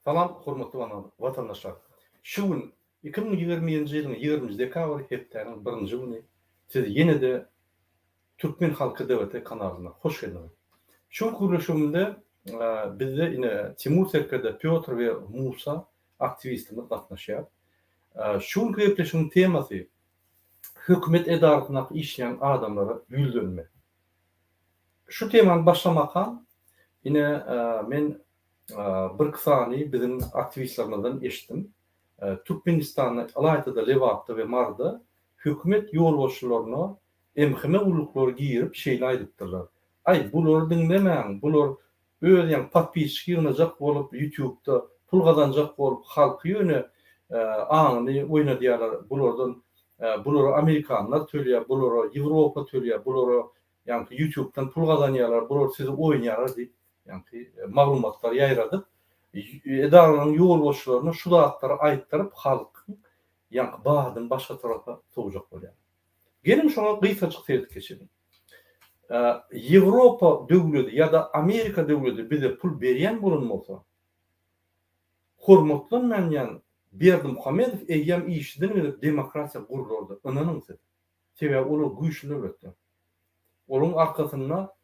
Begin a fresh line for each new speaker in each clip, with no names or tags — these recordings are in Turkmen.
Salam hormatly watandaşlar! Şu gün 2021-nji ýylyň 20-nji dekabry hepdäniň birinji güni siz ýene-de Türkmen halky DVT kanalyna hoş geldiňiz. Şu günki gürleşigimde bizde ine Timur serkerde Pýotr we Musa aktiwistimiz gatnaşýar. Şu günki gepleşigiň temasy hökümet edarasyndaky işleýän adamlara ýüzlenme. Şu temany başlamakam ine men birki sany biziň aktiwistlerimizden eşitdim. Türkmenistanda ylaýta-da Lebapda we Maryda hökümet ýolbaşçylaryna MHM gulluklary girip şeýle aýdypdyrlar, Aý, bulary diňlemäň, bular öz ýaňy podpisçik ýygnajak bolup ýutubda pul gazanjak bolup halky ýöne aňyny oýnadýarlar, bulardan bulara amerikanlar tölýär, bulara ýewropa tölýär, bulara ýaňky ýutubdan pul gazanýarlar, bular sizi oýnaýarlar diýip ýaňky maglumatlary ýaýradyp edaralaryň ýolbaşçylaryna şu zatlary aýtdyryp halkyň ýaňky badyny başga tarapa sowjak bolýarlar. Geliň şoňa gysgajyk seredip geçeliň. Ýewropa döwledi ýa-da Amerika döwledi bize pul berýän bolan bolsa, hormatlanmaýan Berdimuhamedow eýýäm işiden gelip demokratiýa gurlardy, ynanyň siz. Sebäbi olar güýçli döwletler. Olaryň arkasynda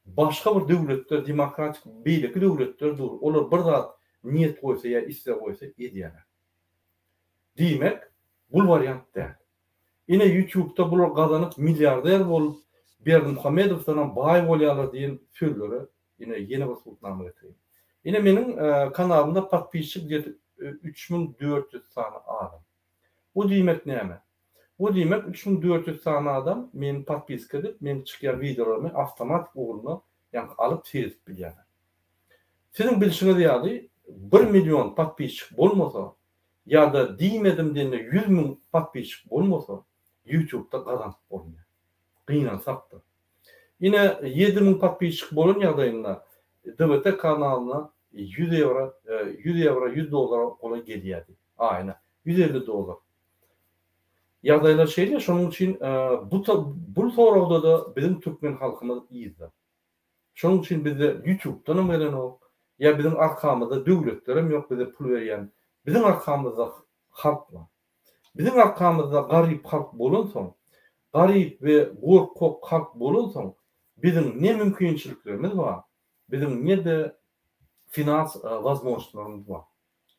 başga bir döwletler, demokratik beýleki döwletler dur. Olar bir zat niýet goýsa ýa isleg goýsa edýärler. Diýmek, bul wariant däl. Ine ýutubda bular gazanyp milliarder bolup Berdimuhamedowdanam baý bolýarlar diýen sözlere ine ýene bir subutnama getireýin. Ine meniň kanalymda podpisçik gdýet 3400 sany adam. Bu diýmek näme? Bu diýmek 3400 sany adam meni podpiska edip meň çykýan wideolarymy awtomatik ugruna ýaňky alyp seredip bilýärler. Siziň bilşiňiz ýaly bir million podpisçik bolmasa Ýa-da diýmedim diýende 100 müň podpisçik bolmasa ýutubda gazanyp bolmaýar. Gynansakda. Ine 7000 podpisçik bolan ýagdaýynda DVT kanalyna 100 ýewro, 100 ýewro, 100 dollara golaý gelýärdi aýyna. 150 dollar. Ýagdaýlar şeýle, şonuň üçin bu bul soragda-da biziň türkmen halkymyz yzda. Şonuň üçin bizde ýutubdanam gelenok, ýa biziň arkamyzda döwletlerem ýok bize pul berýän. Biziň arkamyzda halk bar. Biziň arkamyzda garyp halk bolansoň, garyp we gorkak halk bolansoň biziň ne mümkinçiliklerimiz bar, biziň ne-de finans wazmožnostlarymyz bar.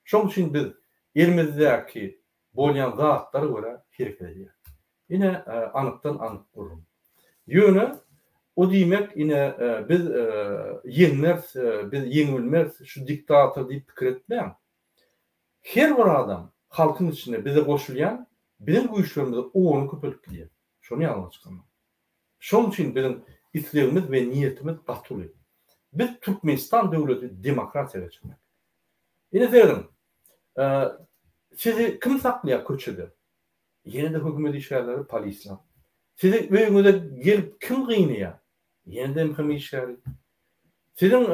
Şonuň üçin biz elimizdäki bolýan zatlara görä hereket edýär. Ine, anykdan anyk gürrüň. Ýöne, o diýmek, ine, biz ýeňmeris, biz ýeňilmeris şu diktator diýip pikir etmäň. Her bir adam halkyň içinde bize goşulýan, biziň güýçlerimizi ony köpeldip gidýär. Şony ýadyňa çykarmaň. Şonuň üçin biziň islegimiz we niýetimiz gaty uly. Biz Türkmenistan döwleti demokratiýa geçirmek. Ine serediň, sizi kim saklaýar köçede? Ýene-de hökümet işgärleri, polisler. Sizi öýüňize gelip kim gynaýar? Ýene-de MHM işgäri. Siziň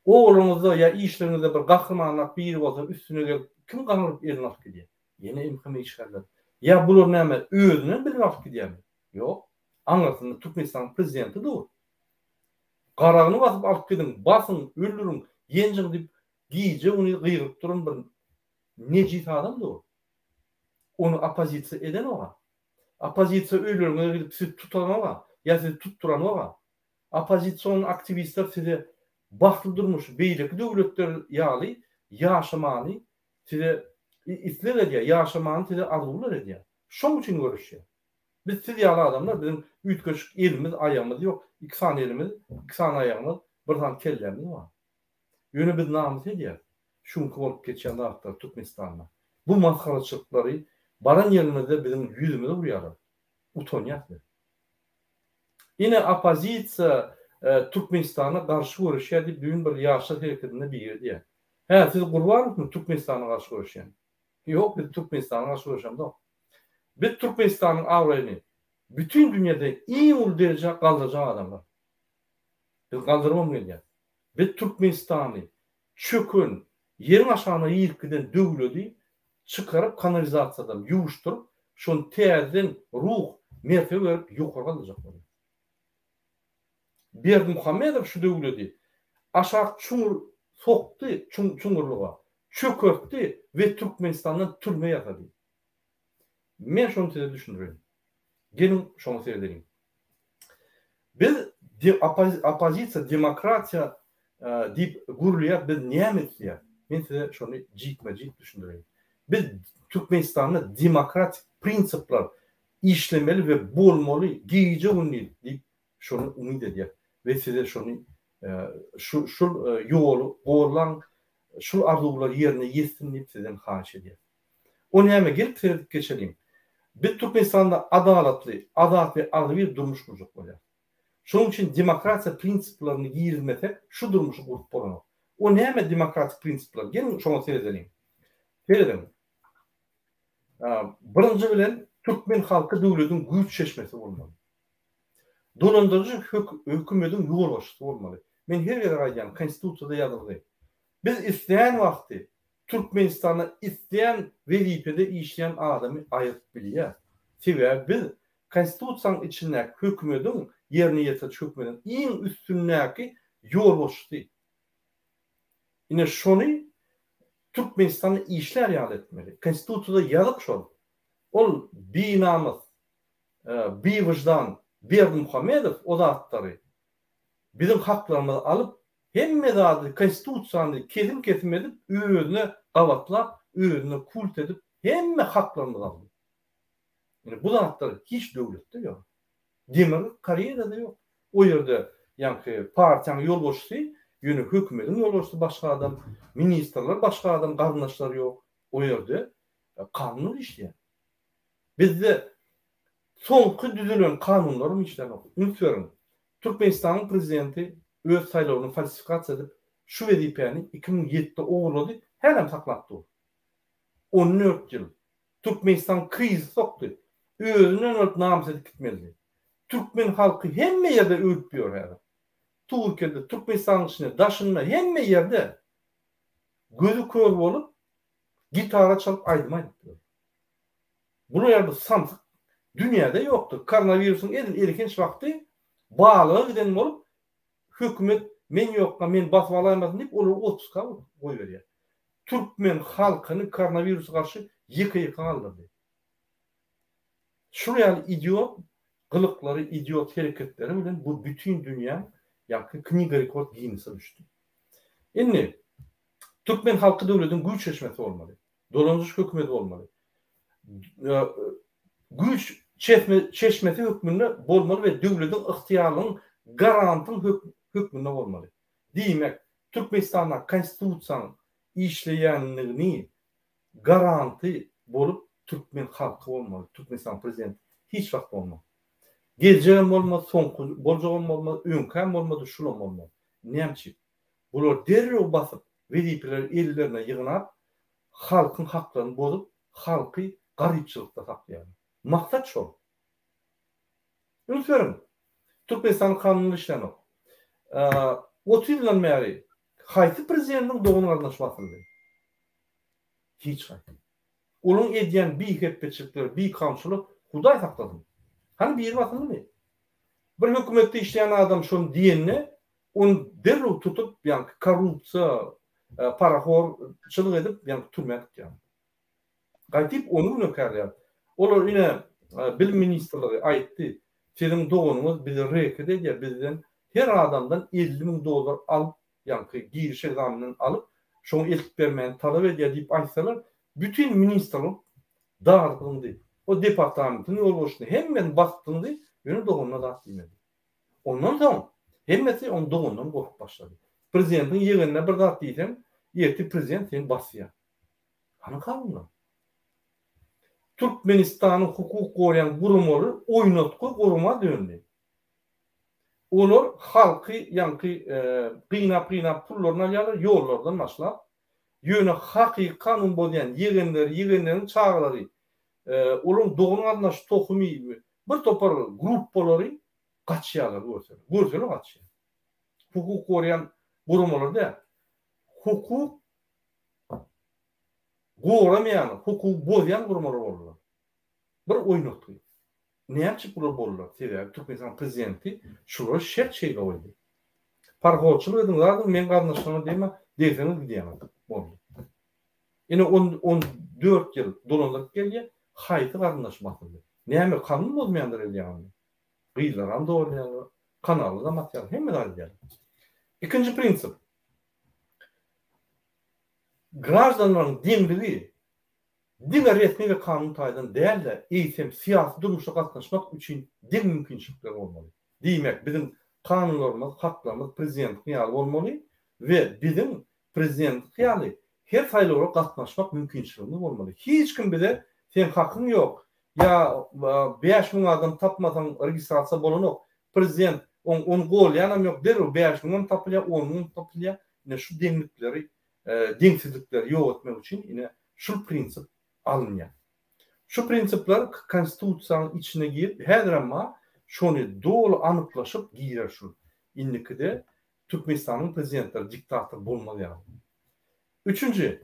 obalarňyzda ýa işleriňizde bir gahrymanrak biri bolsa üstüne gelip kim gaňryp elini alyp gidýär? Ýene MHM işgärleri. Ýa bular näme özünden bilip alyp gidýärmi? Ýok. Aňyrsynda Türkmenistanyň prezidenti dur. Garagyny basyp alyp gidiň, basyň, öldüriň, ýenjiň diýip gije-gündiz gygyryp duran bir nejis adam dur. Ony oppozisiýa edenoga. Oppozisiýa öýleriňize gidip sizi tutanoga ýa sizi tutduranoga. Oppozision aktiwistler size bagtly durmuşy beýleki döwletler ýaly ýaşamany size isleg edýär, ýaşamany size arzuwlar edýär. Şoň üçin göreşýär. Biz siz ýaly adamlar biziň üýtgeşik elimiz aýagymyz ýok. Iki sany elimiz, iki sany aýagymyz, bir sany kellämiz bar. Ýöne biz namys edýäris. Şu günki bolup geçýän zatlar Türkmenistanda. Bu masgaraçylyklary baran ýerimizde biziň ýüzümize urýarlar. Utanýas biz. Ine oppozisiýa Türkmenistana garşy göreşýär diýip düýn bir ýaşlar hereketinde biri diýýär. Hä siz Gurbanowmy Türkmenistana garşy göreşýän? Ýok biz Türkmenistana garşy göreşemzok. Biz Türkmenistanyň abraýyny bütin dünýede iň uly derejä galdyrjak adamlar. Biz galdyrybam gelýäs. Biz Türkmenistany çöken, ýeriň aşagyna girip giden döwledi çykaryp kanalizasiýadan ýuwuşdyryp, şony täzeden ruh, mertebe berip ýokary galdyrjak bolýas. Berdimuhamedow şu döwledi aşak çuňur sokdy, çuňurlyga. çökertdi we Türkmenistandan türme ýasady. Men şony size düşündireýin. Geliň şoňa seredeliň. Biz oppozisiýa demokratiýa diýip gürleýär, biz näme isleýäris? Men size şony jikme-jik düşündireýin. Biz Türkmenistanda demokratik prinsipler işlemeli we bolmaly gije-gündiz diýip şony umyt edýäs we size şony şu şul ýoly gollaň, şul arzuwlar ýerine ýetsin diýip sizden haýyş edýäs. O näme gelip seredip geçeliň. Biz Türkmenistanda adalatly, azat we agzybir durmuş gurjak bolýas. Şonuň üçin demokratiýa prinsiplerini girizmesek şu durmuşy gurup bolanok. O näme demokratik prinsipler? Geliň şoňa seredeliň. Serediň. Birinji bilen türkmen halky döwlediň güýç çeşmesi bolmaly. Dolandyryjy hökümediň ýolbaşçysy bolmaly. Men her gezek aýdýan, Konstitusiýada ýazylgy. Biz isleýän wagty Türkmenistanda isleýän wezipede işleýän adamy aýyryp bilýäs. Sebäbi biz Konstitusiýanyň içindäki hökümediň, ýerine ýetiriji hökümediň iň üstündäki ýolbaşçysy. Ine şony Türkmenistanda işlär ýaly etmeli. Konstitusiýada ýazyk şol. Ol binamys, biwyždan Berdimuhamedow o zatlary biziň haklarymyzy alyp Hemme zady konstitusiýany kesim-kesim edip özüne gabatlap özüne kult edip hemme haklarymyzy aldy. Indi bu zatlar hiç döwletde ýok. Demirgazyk Koreýada-da ýok. O ýerde ýaňky partiýanyň ýolbaşçysy ýöne hökümediň ýolbaşçysy başga adam, ministrler başga adam garyndaşlary ýok. O ýerde kanun işleýär. Bizde soňky düzülen kanunlaram işlänok. Üns beriň. Türkmenistanyň prezidenti öz saýlawyny falsifikasiýa edip, şu wezipäni 2007-de ogurlady, hälem saklap dur. On dört ýyl. Türkmenistan krizis sokdy. Özünden ölüp namys edip gitmelidi. Türkmen halky hemme ýerde ölüp ýör häzir. Türkiýede, Türkmenistanyň içinde, daşynda, hemme ýerde gözi kör bolup, gitara çalyp aýdym aýdyp ýör. Bular ýaly bir samsyk dünýäde ýokdur. Koronawirusyň edil elhenç wagty balyga giden bolup, hökümet men ýokka meni basyp alaýmasyn diýip olary otpuska goýberýär. Türkmen halkyny koronawirusa garşy ýeke-ýeke galdyrdy. Şular ýaly idiot gylyklary, idiot hereketleri bilen bu bütin dünýäň ýaňky Kniga rekord Ginnese düşdi. Indi türkmen halky döwlediň güýç çeşmesi bolmaly. Dolandyryş hökümeti bolmaly. Güýç çeşmesi hökmünde bolmaly we döwlediň ygtyýarlygyň garantyň hökmünde bolmaly. Diýmek, Türkmenistanda Konstitusiýanyň işleýänligini garanty bolup türkmen halky bolmaly, Türkmenistanyň prezidenti hiç wagt bolmaz. Geljegem bolmaz, soňky boljagam bolmaz, öňkäm bolmady, şulam bolmaz. Näme üçin? Bular derrew basyp, wezipeleri ellerine ýygnap, halkyň haklaryny bozup, halky garypçylykda saklaýarlar. Maksat şol. Üns beriň, Türkmenistanyň kanuny işlänok. 30 ýyldan bäri haýsy prezidentiň dogan-garyndaşy basyldy? Hiç haýsy. Olaryň edýän bihepbeçilikleri, bikanunçylyk Hudaý saklasyn. Hany biri basyldymy? Bir hökümetde işleýän adam şony diýende, ony derrew tutup, ýaňky korrupsiýa, parahorçylyk edip, ýaňky türmä dykýarlar. Gaýtyp ony günäkärleýär. Olar ine bilim ministrligi aýtdy, siziň doganyňyz bizi reket edýär, bizden her adamdan 50 müň dollar alyp, ýaňky giriş ekzameninden alyp, şoňa eltip bermäni talap edýär diýip aýtsalar, bütin ministrlik dagyp zyňdy. O departamentiň ýolbaşçysyny hemmesini basyp zyňdy, ýöne doganyna zat diýmedi. Ondan soň hemmesi oň doganyndan gorkup başlady. Prezidentiň ýegenine bir zat diýseň, ertir prezident seni basýar. Hany kanunlar? Türkmenistanyň hukuk goraýan guramalary oýnatgy gurama döndi. Olar halky ýaňky gynap-gynap pullaryny alýarlar, ýollardan başlap. Ýöne hakyky kanun bozýan ýegenleri, ýegenleriň çagalary, olaryň dogan-garyndaş tohumy, bir topar gruppalary gaçýarlar görseler. Görseler gaçýar. Hukuk goraýan guramalar däl. Hukuk goramaýan, hukugy bozýan guramalar boldular. Bir oýnatgy. Näme üçin bular boldular? Sebäbi Türkmenistanyň prezidenti şulara şert şeýle goýdy. Parhorçylyk ediň, zadyň meň garyndaşlaryma degme, degseňiz gidýäňiz. Boldy. Ine on 14 ýyl dolandyryp gelýär, haýsy garyndaşy basyldy? Näme kanun bozmaýandyr edýän ony? Gyzlaram zorlaýarlar, kanaladam atýarlar, hemme zat edýärler. Ikinji prinsip. Graždanlaryň deňligi diňe resmi we kanun taýdan däl-de, eýsem syýasy durmuşa gatnaşmak üçin deň mümkinçilikler bolmaly. Diýmek, biziň kanunlarymyz, haklarymyz prezidentiň ýaly bolmaly we biziň prezidentiňki ýaly her saýlawlara gatnaşmak mümkinçiligimiz bolmaly. Hiç kim bize seň hakyň ýok, ýa 5000 adam tapmasaň registrasiýa bolanok, prezident oň ony golýanam ýok, derrew 5000 hem tapylýar, on müňem tapylýar. Ine şu deňlikleri, deňsizlikleri ýok etmek üçin ine şul prinsip alynýar. Şu prinsipler konstitusiýanyň içine girip, häzirem bar, şony doly anyklaşyp girer şul. Indikide Türkmenistanyň prezidentleri diktator bolmaz ýaly. Üçünji,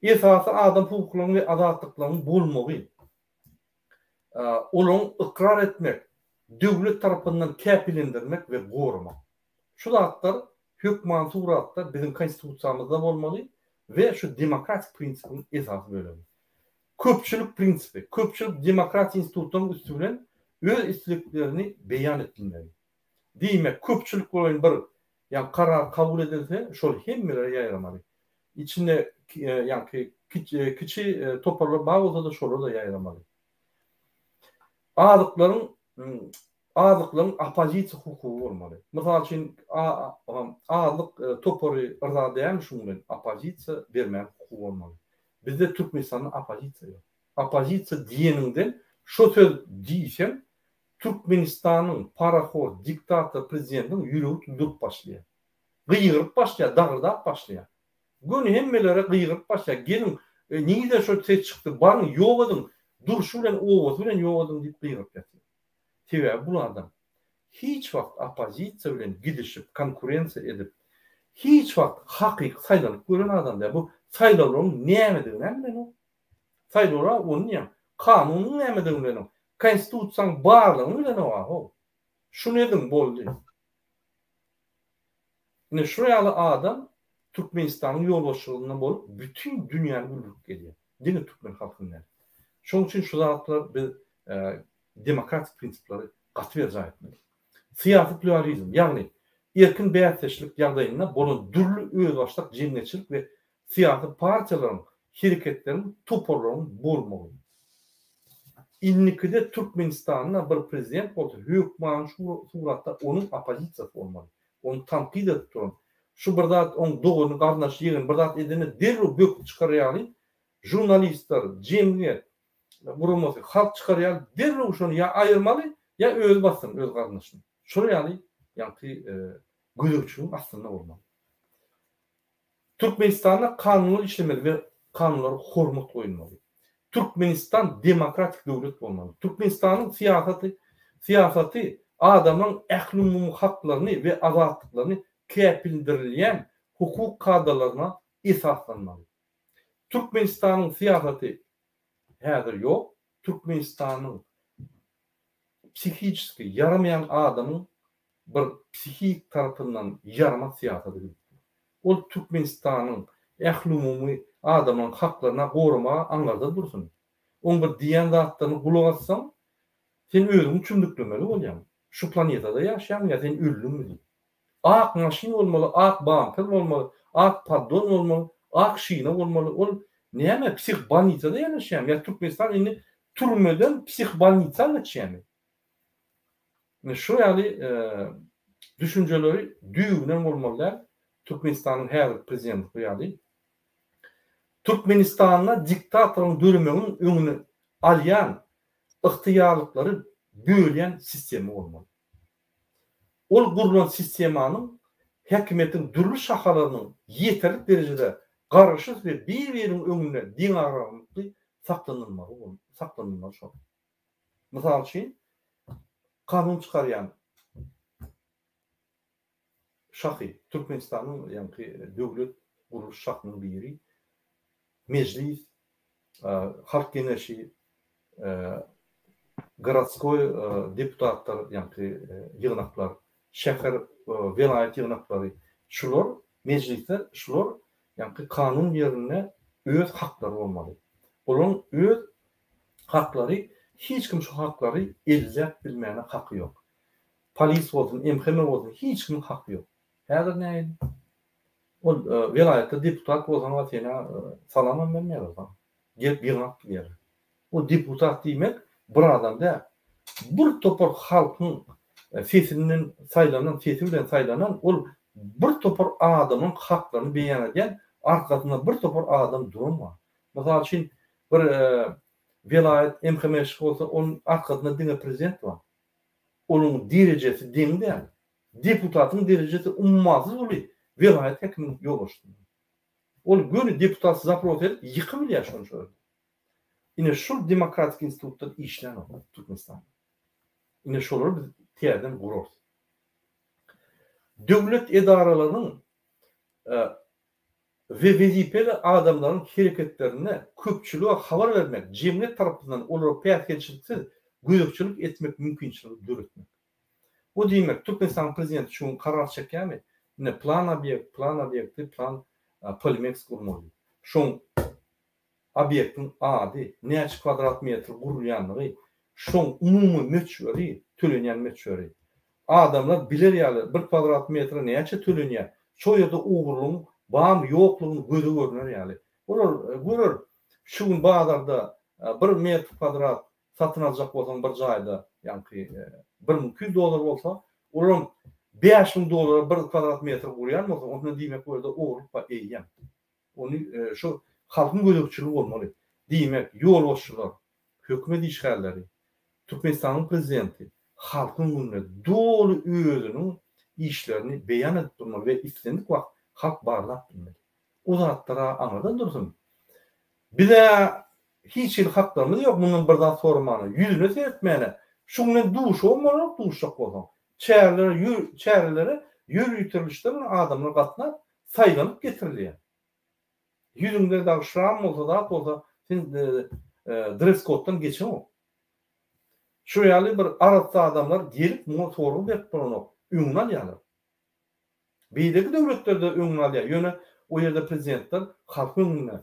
esasy adam hukuklarynyň we azatlyklarynyň bolmagy, olaryň ykrar etmek, döwlet tarapyndan käpilendirmek we goramak. Şu zatlar hökmany suratda biziň Konstitusiýamyzda bolmaly we şu demokratik prinsipiň esasy bölegi. Köpçülik prinsipi, köpçülik demokratiýa institutlarynyň üsti bilen öz isleglerini beýan etmegi. Diýmek, köpçülik boýun bir ýa karar kabul edilse, şol hemmelere ýaýramaly. Içinde ýaňky kiçi toparlar bar bolsa-da, şolara-da ýaýramaly. Azyklaryň azlyklaryň oppozisiýa hukugy bolmaly. Mysal üçin, azlyk topary yrza dälmi şuň bilen, oppozisiýa bermäge hukugy bolmaly. Bizde Türkmenistanda oppozisiýa ýok. Oppozisiýa diýeniňden şo söz diýseň, Türkmenistanyň parahor diktator prezidentiniň ýüregi durup başlaýar. Gygyryp başlaýar, dagyrdap başlaýar. Göni hemmelere gygyryp başlaýar, geliň, nireden şo ses çykdy, baryň ýok ediň, durşy bilen, obasy bilen ýok ediň diýip gygyryp ýatyr. Sebäbi bul adam hiç wagt oppozisiýa bilen gidişip, konkurensiýa edip, hiç wagt hakyky saýlanyp gören adam däl. Bu saýlawlaryň nämediginem bilenok. Saýlawlar ony diýýän. Kanunyň nämedigini bilenok. Konstitusiýanyň barlygyny bilenok-a how. Şuny ediň, boldy. Ine şu ýaly adam Türkmenistanyň ýolbaşçylygynda bolup bütin dünýäni güldürip gelýär. Diňe türkmen halkyny däl. Şonuň üçin şu zatlar biz demokratik prinsipleri gaty berjaý etmeli. Syýasy plýuralizm, ýagny erkin bäsdeşlik ýagdaýynda bolan dürli özbaşdak jemgyýetçilik we syýasy partiýalaryň, hereketleriň, toparlaryň bolmagy. Indikide Türkmenistanda bir prezident bolsa hökmany şu suratda onuň oppozisiýasy bolmaly. Ony tankyt edip duran, şu bir zat oň dogany, garyndaşy, ýegeni bir zat edende derrew böküp çykar ýaly žurnalistler, jemgyýet guramasy, halk çykar ýaly derrew şony ýa aýyrmaly, ýa özi bassyn öz garyndaşyny. Şol ýaly ýaňky gözegçiligiň astynda bolmaly. Türkmenistanda kanunlar işlemeli we kanunlara hormat goýulmaly. Türkmenistan demokratik döwlet bolmaly. Türkmenistanyň syýasaty syýasaty adamlaryň ählumumy haklaryny we azatlyklaryny kepildirilýän hukuk kadalaryna esaslanmaly. Türkmenistanyň syýasaty häzir ýok. Türkmenistanyň psihiçeski ýaramaýan adamyň bir psihik tarapyndan ýaramaz syýasat edip dur. Ol Türkmenistanyň ählumumy adamlaryň haklaryna goramaga aňňarda dursun. Oň bir diýýän zatlaryna gulak assaň, sen özüňi çümdüklemeli bolýaň. Şu planetada ýaşaýaňmy ýa sen öldüňmi diýip. Ak maşyn bolmaly, ak bamper bolmaly, ak poddon bolmaly, ak şina bolmaly. Ol näme psihbolnisada ýerleşýärmi ýa Türkmenistan indi türmeden psihbolnisa geçýärmi? Ine şu ýaly düşünjeleri düýbünden bolmaly däl. Türkmenistanyň häzirki prezidenti bu ýaly. Türkmenistanda diktatoryň döremeginiň öňüni alýan ygtyýarlyklary bölýän sistema bolmaly. Ol gurlan sistemanyň häkimiýetiň dürli şahalarynyň ýeterlik derejede garaşsyz we bir-biriniň öňünde deňagramlykly saklanylmagy saklanylmagy şol. Mysal üçin, kanun çykarýan şahy, Türkmenistanyň ýaňky döwlet gurluş şahynyň biri Mejlis, Halk Geňeşi, gorodskoý deputatlar, ýaňky ýygnaklar, şäher, welaýat ýygnaklary, şular mejlisler, şular ýaňky kanun ýerinde öz haklary bolmaly. Olaryň öz haklary hiç kim şu haklary elläp bilmäne haky ýok. Polis bolsun, MHM bolsun hiç kimiň haky ýok. Häzir nähili? Ol welaýatda deputat bolsaň-a sen-ä salamam bermeýärler saňa. Gelip ýygnap gidýärler. O deputat diýmek bir adam däl. Bir topar halkyň sesinden saýlanan, sesi bilen saýlanan ol bir topar adamyň haklaryny beýan edýän arkasynda bir topar adam duran bar. Mysal üçin bir welaýat MHM-şi bolsa onuň arkasynda diňe prezident bar. Onuň derejesi deň däl. Deputatyň derejesi ummasyz uly welaýat häkiminiň ýolbaşçysyndan. Ol göni deputat zapros edip ýykybilýär şony şo ýerde. Ine şul demokratik institutlar işlänok Türkmenistanda. Ine şolary biz täzeden gurarys. Döwlet edaralarynyň we wezipeli adamlaryň hereketlerine köpçülige habar bermek, jemgyýet tarapyndan olara päsgelçiliksiz gözegçilik etmek mümkinçiligi döretmek. Bu diýmek, Türkmenistanyň prezidenti şu gün karar çekýärmi? Ine plan obýekt, plan obýekti, plan Polimeks gurmaly. Şoň obýektiň ady, näçe kwadrat metr gurulýanlygy, şoň umumy möçberi, tölenýän möçberi. Adamlar biler ýaly bir kwadrat metre näçe tölenýär, şo ýerde ogurlygyň barmy ýoklugyny göze görner ýaly. Olar görer, şu gün bazarda bir metr kwadrat satyn aljak bolsaň bir jaýda ýaňky 1200 dollar bolsa, olaram 5000 dollara bir kwadrat metr gurýan bolsa, onda diýmek bu ýerde ogurlyk bar eýýäm. Ony şu halkyň gözegçiligi bolmaly. Diýmek, ýolbaşçylar, hökümet işgärleri, Türkmenistanyň prezidenti halkyň öňünde doly özüniň işlerini beýan edip durmaly we islendik wagt halk barlap bilmeli. O zatlar-a aňyrda dursun. Biz-ä hiç hili haklarymyz ýok mundan bir zat soramana, ýüzüne seretmäne. Şu günden duşubam bolanok duşjak bolsaň. Çärelere çärelere ýöritirlişde adamlar gatnap, saýlanyp getirilýär. Ýüzüňde dagy şram bolsa, zat bolsa, sen dress koddan geçeňok. Şu ýaly bir arassa adamlar gelip muňa sorag berip duranok, öňüni alýarlar. Beýleki döwletlerde öňüni alýar, ýöne o ýerde prezidentler halkyň öňünde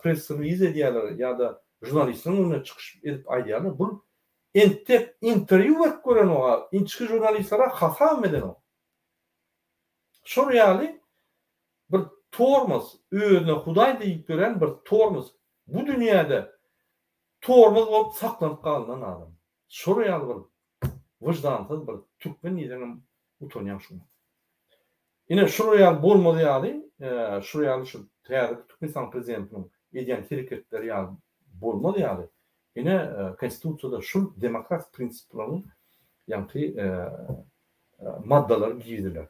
press release edýärler ýa-da žurnalistleriň öňünde çykyş edip aýdýarlar. Bul entek interwýu berip görenok, inçgi žurnalistlere hasabam edenok. Şol ýaly bir tormoz, özüne Hudaý diýip ýören bir tormoz, bu dünýäde tormoz bolup saklanyp galynan adam. Şol ýaly bir wyždansyz bir türkmen diýseňem utanýaň şuňa. Ine şular ýaly bolmaz ýaly, şular ýaly şu täze Türkmenistanyň prezidentiniň edýän hereketleri ýaly bolmaz ýaly, ine konstitusiýada şul demokratik prinsipleriň ýaňky maddalar giriziler.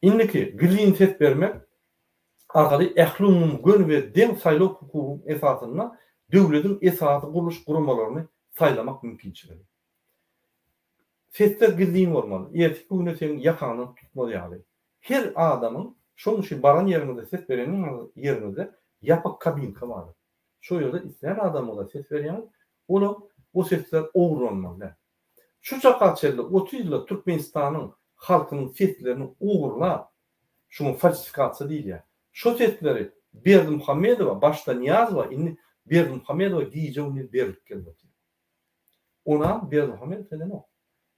Indiki gizlin ses bermek arkaly ählumumy göni we deň saýlaw hukugyň esasynda döwlediň esasy gurluş guramalaryny saýlamak mümkinçiligi. Sesler gizlin bolmaly, erteki güne seň ýakaňdan tutmaz ýaly. Her adamyň, şonuň üçin baran ýeriňizde ses beren ýeriňizde ýapyk kabinka bardyr. Şo ýerde islän adamyňyza ses berýäňiz, olam o sesler ogurlanmaly däl. Şu çaka çenli 30 ýylda Türkmenistanyň halkynyň seslerini ogurlap, şuňa falsifikasiýa diýilýär. Şo sesleri Berdimuhamedowa, başda Nyýazowa, indi Berdimuhamedowa gije-gündiz berilip gelip otyr. Onam Berdimuhamedow edenok.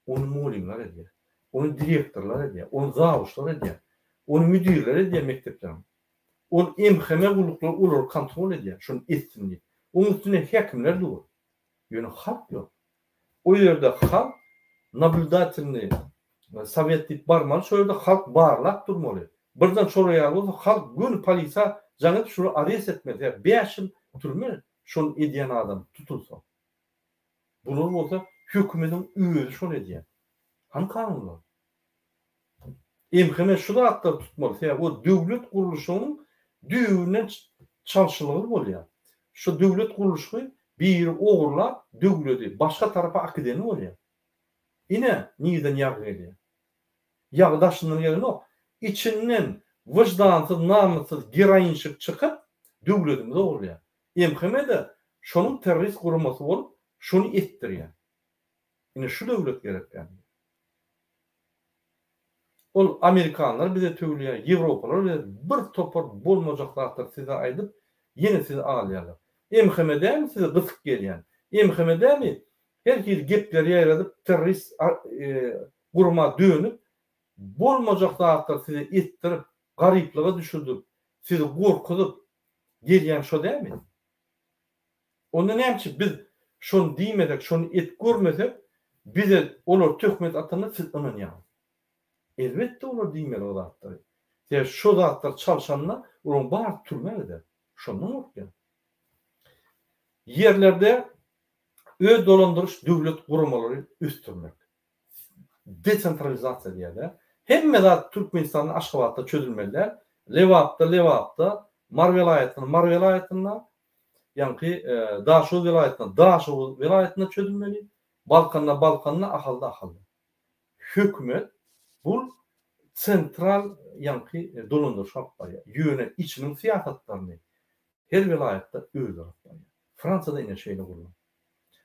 Ony mugallymlar edýär. Ony direktorlar edýär. Ony zawuçlar edýär. Ony müdirler edýär mekdepleriň. Ol MHM gulluklary olary kontrol edýär, şony etsin diýip. Onuň üstünde häkimler dur. Ýöne halk ýok. O ýerde halk nablýudatelnyý sowet diýip barmaly, şo ýerde halk barlap durmaly. Birden şolar ýaly bolsa halk göni polisiýa jaň edip şulary arest etmeli. Sebäbi 5 ýyl türme şony edýän adam tutulsa. Bular bolsa hökümediň özi şony edýär. Hany kanunlar? MHM şu zatlary tutmaly, sebäbi o döwlet gurluşygynyň düýbünden çalşylygy bolýar. Şu döwlet gurluşygy biri ogurlap döwledi başga tarapa akideni bolýar. Ine nirden ýagy gelýär. Ýagy daşyndan gelenok. Içinden wyždansyz, namyssyz geroinşik çykyp döwledimizi ogurlaýar. MHM-de şonuň terrorist guramasy bolup şony etdirýär. Ine şu döwlet gerek däl. Ol amerikanlar bize töwleýär, ýewropalar bize bir topar bolmajak zatlary size aýdyp, Ýene sizi alýarlar. MHM dälmi size gysyp gelýän? MHM dälmi her hili gepleri ýaýradyp terrorist gurama dönüp bolmajak zatlary size etdirip garyplyga düşürdip sizi gorkuzyp gelýän şo dälmi? Onda näme üçin biz şony diýmesek şony edip görmesek bize olar töhmet atanda siz ynanýaňyz? Elbetde olar diýmeli o zatlary. Sebäbi şo zatlar çalşanda olaryň bary türmä gider. Şondan gorkýan. Ýerlerde öz dolandyryş döwlet guramalary ösdürmek. Desentralizasiýa diýýärler. Hemme zat Türkmenistanda Aşgabatda çözülmeli däl. Lebapda Lebapda, Mary welaýatynda Mary welaýatynda, ýaňky Daşoguz welaýatynda Daşoguz welaýatynda çözülmeli. Balkanda Balkanda, Ahalda Ahalda. Hökümet bul sentral ýaňky dolandyryş alyp barýar. Ýöne içiniň syýasatlaryny her welaýatda özleri alyp barýar. Fransiýada ine şeýle gurlan.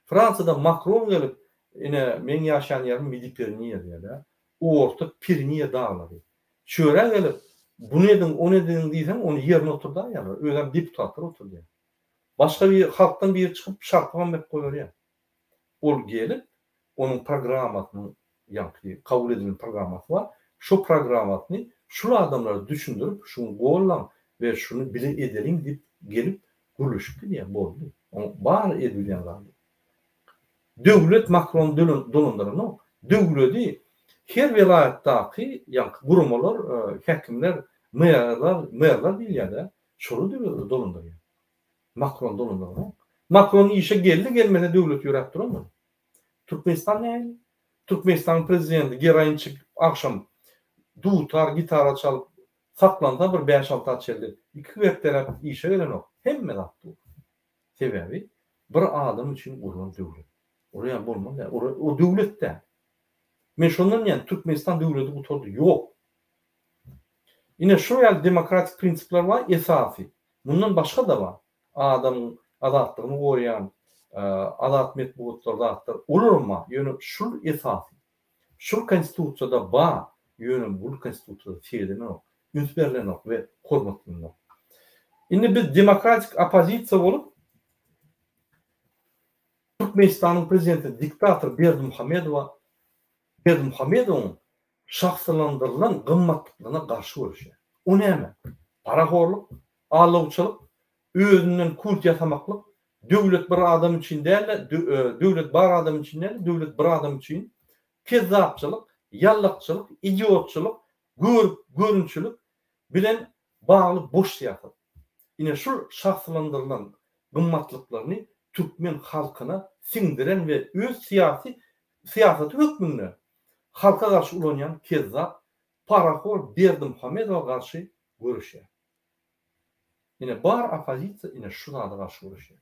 Fransiýada Makron gelip ine meň ýaşaýan ýerim Midi Pireniýa diýýär-dä. Orta Pireniýa daglary. Çöre gelip buny ediň, ony ediň diýseň ony ýerine oturdaýýarlar. Özem deputatlar oturdýar. Başga bir halkdan biri çykyp şarpygam berip goýberýär. Ol gelip, onuň programmasynyň, ýaňky kabul edilen programmasy bar, şo programmasyny şul adamlara düşündirip, şuny gollaň we şuny bile edeliň diýip gelip gürleşip gidýär, boldy. Oň bar edibilýän zady. Döwlet Makrony dolandyranok. Döwledi her welaýatdaky ýaňky guramalar, häkimler, merler, merler diýilýär-dä, şolar döwleti dolandyrýar. Makron dolandyranok. Makron işe geldi gelmese döwlet ýöräp durandyr. Türkmenistan nähili? Türkmenistanyň prezidenti geroin çekip agşam dutar, gitara çalyp saklansa bir bäş-alty a çenli iki hepdeläp işe gelenok. Hemme zat dur. Sebäbi bir adam üçin gurlan döwlet. Olar ýaly bolmaly däl. O döwlet däl. Men şondan diýýän Türkmenistan döwleti gutardy. Ýok. Ine şu ýaly demokratik prinsipler bar esasy. Mundan başga-da bar. Adamyň azatlygyny goraýan azat metbugatlar zatlar olaram bar. Ýöne şul esasy. Şul konstitusiýada bar. Ýöne bul konstitusiýada seredilmok, üns berlenok we hormatlanok. Indi biz demokratik oppozisiýa bolup Türkmenistanyň prezidenti diktator Berdimuhamedowa Berdimuhamedowyň şahsylandyrylan gymmatlyklaryna garşy göreşýär. O näme? Parahorluk, aldawçylyk, özünden kult ýasamaklyk, döwlet bir adam üçin däl-de, döwlet bar adam üçin däl-de, döwlet bir adam üçin, kezzapçylyk, ýallakçylyk, idiotçylyk, görüp görünçilik bilen bagly boş syýasat. Ine şul şahsylandyrylan gymmatlyklaryny türkmen halkyna siňdiren we öz syýasy syýasaty hökmünde halka garşy ulanýan kezzap, parahor Berdimuhamedowa garşy göreşýär. Ine bar oppozisiýa ine şu zada garşy göreşýär.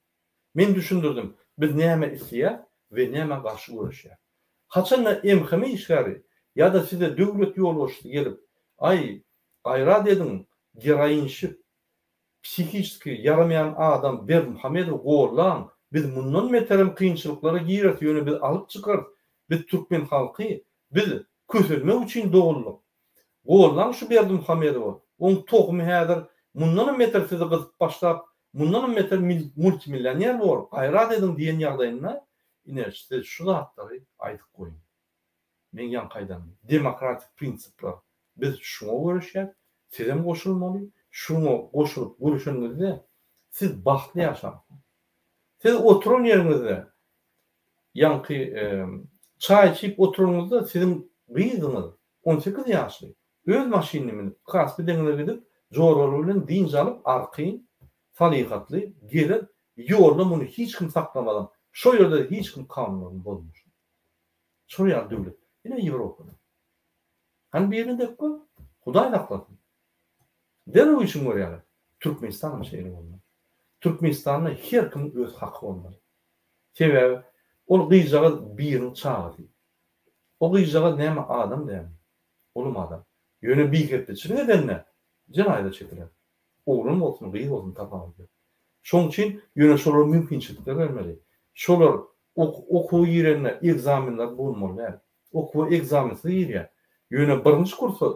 Men düşündirdim, biz näme isleýäs we nämä garşy göreşýäs. Haçanda MHM işgäri ýa-da size döwlet ýolbaşçysy gelip, aý, gaýrat ediň, geroinşik, psihiçeski ýaramaýan adam Berdimuhamedowy gollaň, biz mundan beterem kynçylyklara gireris, ýöne biz alyp çykarys, biz türkmen halky, biz kösenmek üçin doguldyk. Gollaň şu Berdimuhamedowy, oň tohumy häzir mundanam beter sizi gyzyp başlap, mundanam beter multimillioner bor, gaýrat ediň diýen ýagdaýynda, ine siz şu zatlary aýdyp goýuň. Meň ýaňky aýdanym, demokratik prinsipler, biz şuňa göreşýäs, sizem goşulmaly, şuňa goşulyp göreşeniňizde siz bagtly ýaşarsyňyz. Siz oturan ýeriňizde ýaňky çaý içip oturanyňyzda siziň gyzyňyz 18 ýaşly öz maşynyna münüp Kaspi deňzine gidip joralary bilen dynç alyp arkaýyn salyhatly geler ýolda muny hiç kim saklamazam şo ýerde hiç kim kanunlaryny bozmaz. Şol ýaly döwlet. Ine Ýewropada. Hany birini dek gör. Hudaý saklasyn. Derrew işiňi görýärler. Türkmenistanam şeýle bolmaly. Türkmenistanda her kimiň öz haky bolmaly. Sebäbi ol gyzjagaz biriniň çagasy. O gyzjagaz näme adam dälmi? Olam adam. Ýöne bihepbeçilik edende jenaýata çekiler. Oglan bolsun, gyz bolsun tapawudy ýok. Şoň üçin ýöne şolara mümkinçilikler bermeli. Şolar okuwa girende ekzamenler bolmaly däl. Okuwa ekzamensiz girýär. Ýöne birinji kursa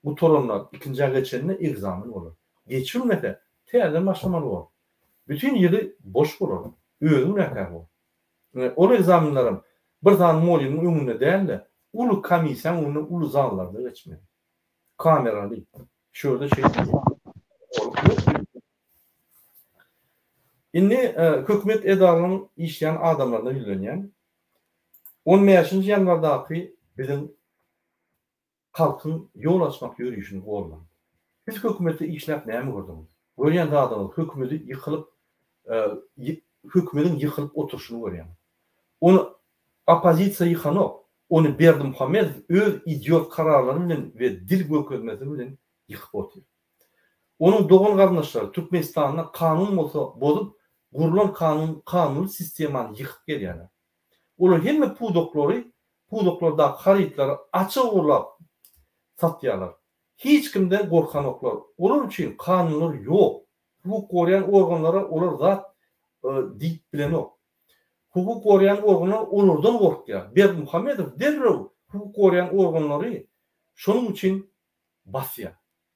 gutaranda, ikinjä geçende ekzamen bolar. Geçilmese, täzeden başlamaly bor. Bütin ýyly boş bolar. Özi günäkär bor. Ol ekzamenlerem bir sany mugallymyň öňünde däl-de, uly komissiýanyň öňünde uly zallarda geçmeli. Kameraly. Şu ýerde şeýdilýär. Indi hökümet edaralarynyň işleýän adamlaryna ýüzlenýän. On bäşinji ýanwardaky biziň halkyň ýol açmak ýörişini goldaň. Siz hökümetde işläp näme gördüňiz? Görýän zadyňyz hökümedi ýykylyp hökümediň ýykylyp oturyşyny görýäňiz. Ony oppozisiýa ýykanok, ony Berdimuhamedow öz idiot kararlary bilen we dil görkezmesi bilen ýykyp otyr. Onuň dogan-garyndaşlary Türkmenistanda kanun bolsa bozup, gurlan kanun kanuny sistemany ýykyp gelýärler. Olar hemme pudaklary, pudaklardaky harytlary açyk ogurlap satýarlar. Hiç kimden gorkanoklar. Olar üçin kanunlar ýok. Hukuk goraýan organlara olar zat diýip bilenok. Hukuk goraýan organlar olardan gorkýar. Berdimuhamedow derrew hukuk goraýan organlary şonuň üçin basýar.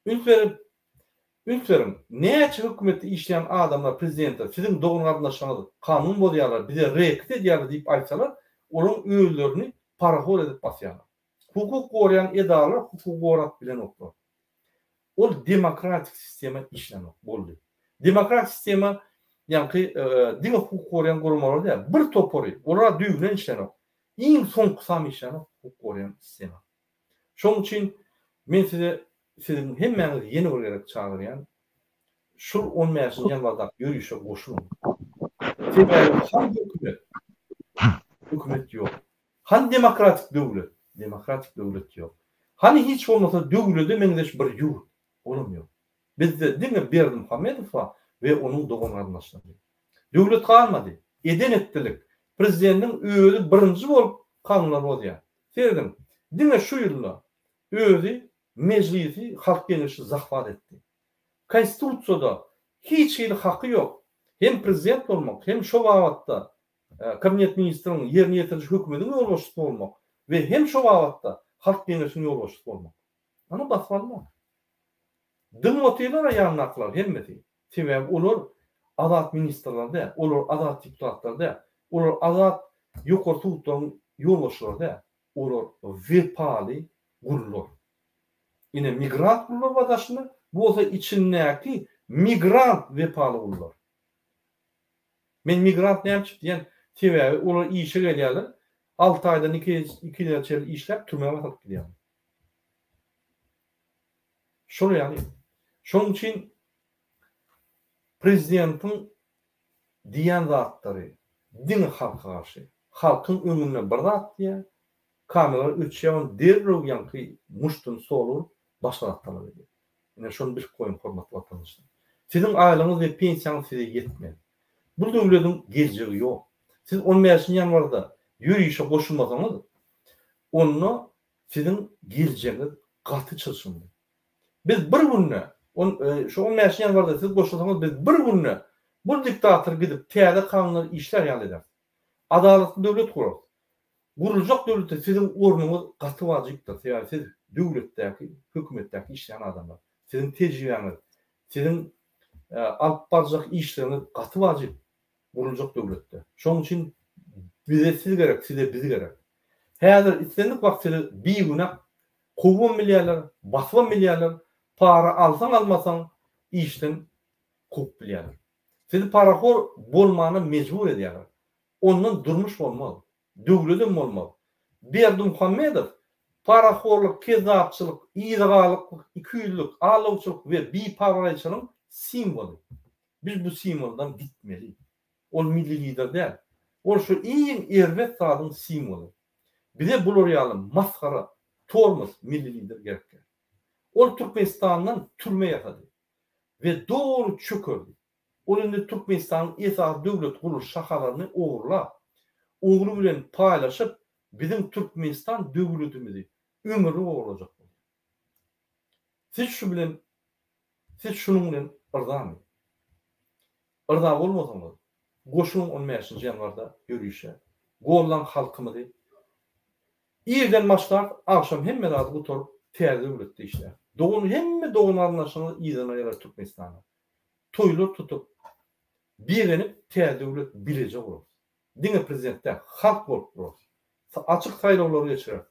Üns berip, üns beriň, näçe hökümetde işleýän adamlar prezidente siziň dogan-garyndaşlaryňyz kanun bozýarlar, bize reket edýärler diýip aýtsalar, olaryň özlerini parahor edip basýarlar. Hukuk goraýan edaralar hukugy gorap bilenoklar. Ol demokratik sistema işlänok, boldy. Demokratik sistema ýaňky diňe hukuk goraýan guramalar däl, bir topary, olar düýbünden işlänok. Iň soňkusam işlänok hukuk goraýan sistema. Şonuň üçin men size siziň hemmäňizi ýene bir gezek çagyrýan, şul on bäşinji ýanwardaky ýörişe goşulyň. Sebäbi hany hökümet? Hökümet ýok. Hany demokratik döwlet? Demokratik döwlet ýok. Hany hiç bolmasa döwlede meňzeş bir ýurt? Olam ýok. Bizde diňe Berdimuhamedow bar we onuň dogan-garyndaşlary. Döwlet galmady. Eden-etdilik. Prezidentiň özi birinji bolup kanunlary bozýar. Serediň, diňe şu ýylda özi Mejlisi, Halk Geňeşi zahwat etdi. Konstitusiýada hiç hili haky ýok, hem prezident bolmak, hem şo babatda Kabinet ministriň ýerine ýetiriji hökümediň ýolbaşçysy bolmak we hem şo babatda Halk Geňeşiniň ýolbaşçysy bolmak. Ana basyp alma. Dyňyp otyrlar-a ýanyndakylar hemmesi. Sebäbi olar azat ministrler däl, olar azat deputatlar däl, olar azat ýokary sudlaryň ýolbaşçylary däl. Olar wepaly gullar. Ine migrant gullar bar daşynda, bu bolsa içindäki migrant wepaly gullar. Men migrant näme üçin diýen, sebäbi olar işe gelýärler, alty aýdan iki ýyla çenli işläp türmä basylyp gidýärler. Şol ýaly. Şonuň üçin prezidentiň diýen zatlary diňe halka garşy. Halkyň öňünde bir zat diýýär, kameralar öçýär ony derrew ýaňky muştuny stola urup başga zat talap edýär. Ine şony bilip goýuň hormatly watandaşlar. Siziň aýlygyňyz we pensiýaňyz size ýetmez. Bu döwlediň geljegi ýok. Siz on bäşinji ýanwarda ýörişe goşulmasaňyz, onda Siziň geljegiňiz gaty çylşyrymly. Biz bir günde, on, şu on bäşinji ýanwarda siz goşulsaňyz biz bir günde bu diktator gidip täze kanunlar işlär ýaly ederis. Adalatly döwlet gurarys. Guruljak döwletde siziň ornuňyz gaty wajypdyr. Sebäbi siz döwletdäki, hökümetdäki işleýän adamlar. Siziň tejribäňiz, siziň alyp barjak işleriňiz gaty wajyp. guruljak döwletde. Şonuň üçin bize siz gerek, size biz gerek. Häzir islendik wagt sizi bigünä kowubam bilýärler, basybam bilýärler, para alsaň-almasaň işden kowup bilýärler. Sizi parahor bolmana mejbur edýärler. Ondan durmuş bolmaz, döwledem bolmaz. Berdimuhamedow parahorlyk, kezzapçylyk, yzagalaklyk, ikiýüzlük, aldawçylyk we bipabraýçylygyň simwoly. Biz bu simwoldan gitmeli. Ol milli lider däl. Ol şu iň erbet zadyň simwoly. Bize bular ýaly masgara, tormoz milli lider gerek däl. Ol Türkmenistandan türme ýasady we doly çökerdi. Ol indi Türkmenistanyň esasy döwlet gurluş şahalaryny ogurlap, ogly bilen paýlaşyp biziň Türkmenistan döwletimizi ömürlik ogurlajak bolýar. Siz şu bilen Siz şunuň bilen yrzamy? Yrza bolmasaňyz, goşulyň on bäşinji ýanwarda ýörişe. Gollaň halkymyzy. Irden başlap, agşam hemme zady gutaryp, täze döwletde işläris. Dogan hemme dogan-garyndaşyňyz yzyna geler Türkmenistana. Toýlar tutup. Begenip täze döwlet bileje gurarys. Diňe prezident däl, halk bolup gurarys. Açyk saýlawlary geçireris.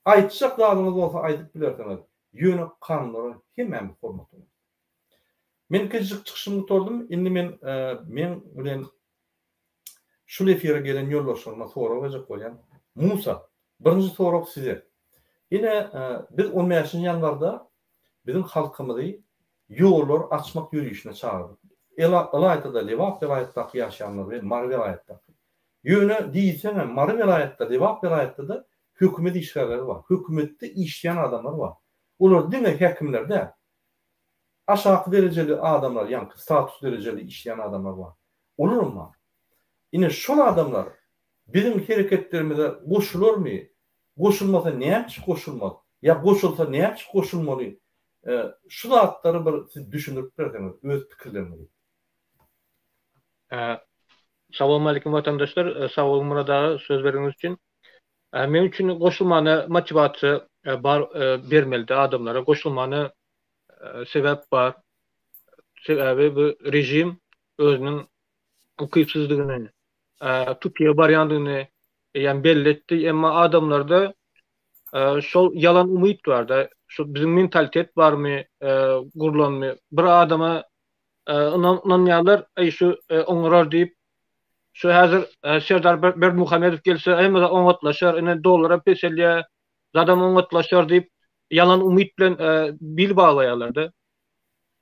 Aýtjak zadyňyz bolsa aýdyp bilersiňiz, ýöne kanunlara hemmämiz hormat goýarys. Men kiçijik çykyşymy gutardym. Indi men meň bilen şul efire gelen ýoldaşlaryma sorag berjek bolýan. Musa, birinji sorag size. Ine, biz on bäşinji ýanwarda biziň halkymyzy ýollary açmak ýörişine çagyrdyk. Ylaýta-da Lebap welaýatdaky ýaşaýanlar we Mary welaýatdaky. Ýöne diýseňem Mary welaýatda, Lebap welaýatda-da hökümet işgärleri bar. Hökümetde işleýän adamlar bar. Olar diňe häkimler däl. Aşaky derejeli adamlar, ýaňky status derejeli işleýän adamlar bar. Olaram bar. Ine şol adamlar biziň hereketlerimize goşularmy? Goşulmasa näme üçin goşulmaz? Ýa goşulsa näme üçin goşulmaly? Şu zatlary bir siz düşündirip berseňiz öz pikirleriňizi.
Salowmalikim watandaşlar, sag boluň Myrat aga söz bereniňiz üçin. Meň üçin goşulmana motiwasiýa bar bermelidi adamlara goşulmana sebäp bar. Sebäbi bu režim özüniň ukypsyzdygyny, tupyga barýandygyny eýýäm belli etdi. Emma adamlarda şol ýalan umyt barda. Şu biziň mentalitet barmy, gurlanmy? Bir adama ynanýarlar, eý şu oňarar diýip. Şu häzir Serdar Berdimuhamedow gelse hemme zat oňatlaşar, ine dollara peselýär, zadam oňatlaşar diýip ýalan umyt bilen bil baglaýarlar-da.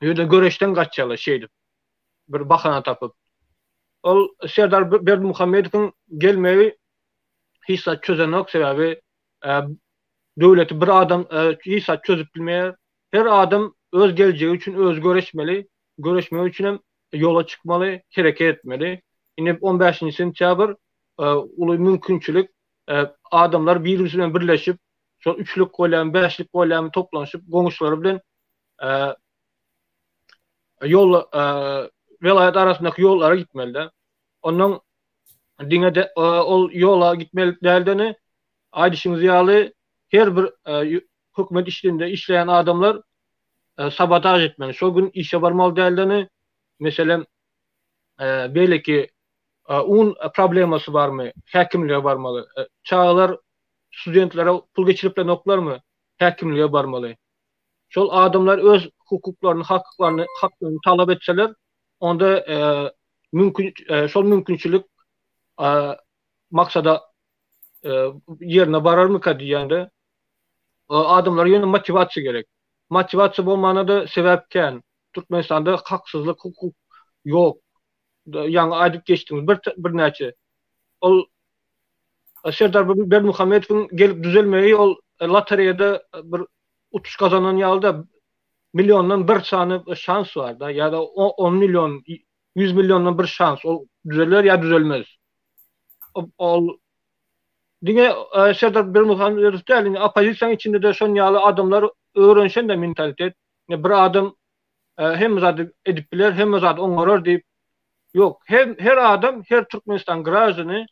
Ýöne göreşden gaçýarlar şeýdip. Bir bahana tapyp. Ol Serdar Berdimuhamedowyň gelmegi hiç zat çözenok, sebäbi döwleti bir adam hiç zat çözüp bilmeýär. Her adam öz geljegi üçin özi göreşmeli, göreşmek üçin hem ýola çykmaly, hereket etmeli. Indi on bäşinji sentýabr uly mümkinçilik, adamlar bir-birisi bilen birleşip, şol üçlük bolýarmy, bäşlik bolýarmy toplanyşyp, goňşulary bilen ýol welaýat arasyndaky ýollara gitmeli-de. Ondan diňe de ol ýola gitmeli däldeni aýdyşyňyz ýaly her bir hökümet işinde işleýän adamlar sabotaž etmeli. Şol gün işe barmaly däldeni. Meselem, beýleki un problemasy barmy, häkimlige barmaly. Çagalar studentlere pul geçirip bilenoklarmy, häkimlige barmaly. Şol adamlar öz hukuklaryny, haklaryny, haklaryny talap etseler, onda mümkin şol mümkinçilik maksada ýerine bararmyka diýýän-de. Adamlara ýöne motiwasiýa gerek. Motiwasiýa bolmana-da sebäp kän. Türkmenistanda haksyzlyk, hukuk ýok. Ýaňy aýdyp geçdiňiz bir birnäçe. Ol Serdar Berdimuhamedowyň gelip düzelmegi ol lotereýada bir utuş gazanan ýaly-da milliondan bir sany şans bar-da ýa-da on million, 100 milliondan bir şans ol düzeler ýa düzelmez. Ol diňe Serdar Berdimuhamedow däl, indi oppozisiýanyň içinde-de şon ýaly adamlar öwrenişen-de mentalitet. Bir adam hemme zady edip biler, hemme zady oňarar diýip, ýok. Her her adam, her Türkmenistan graždany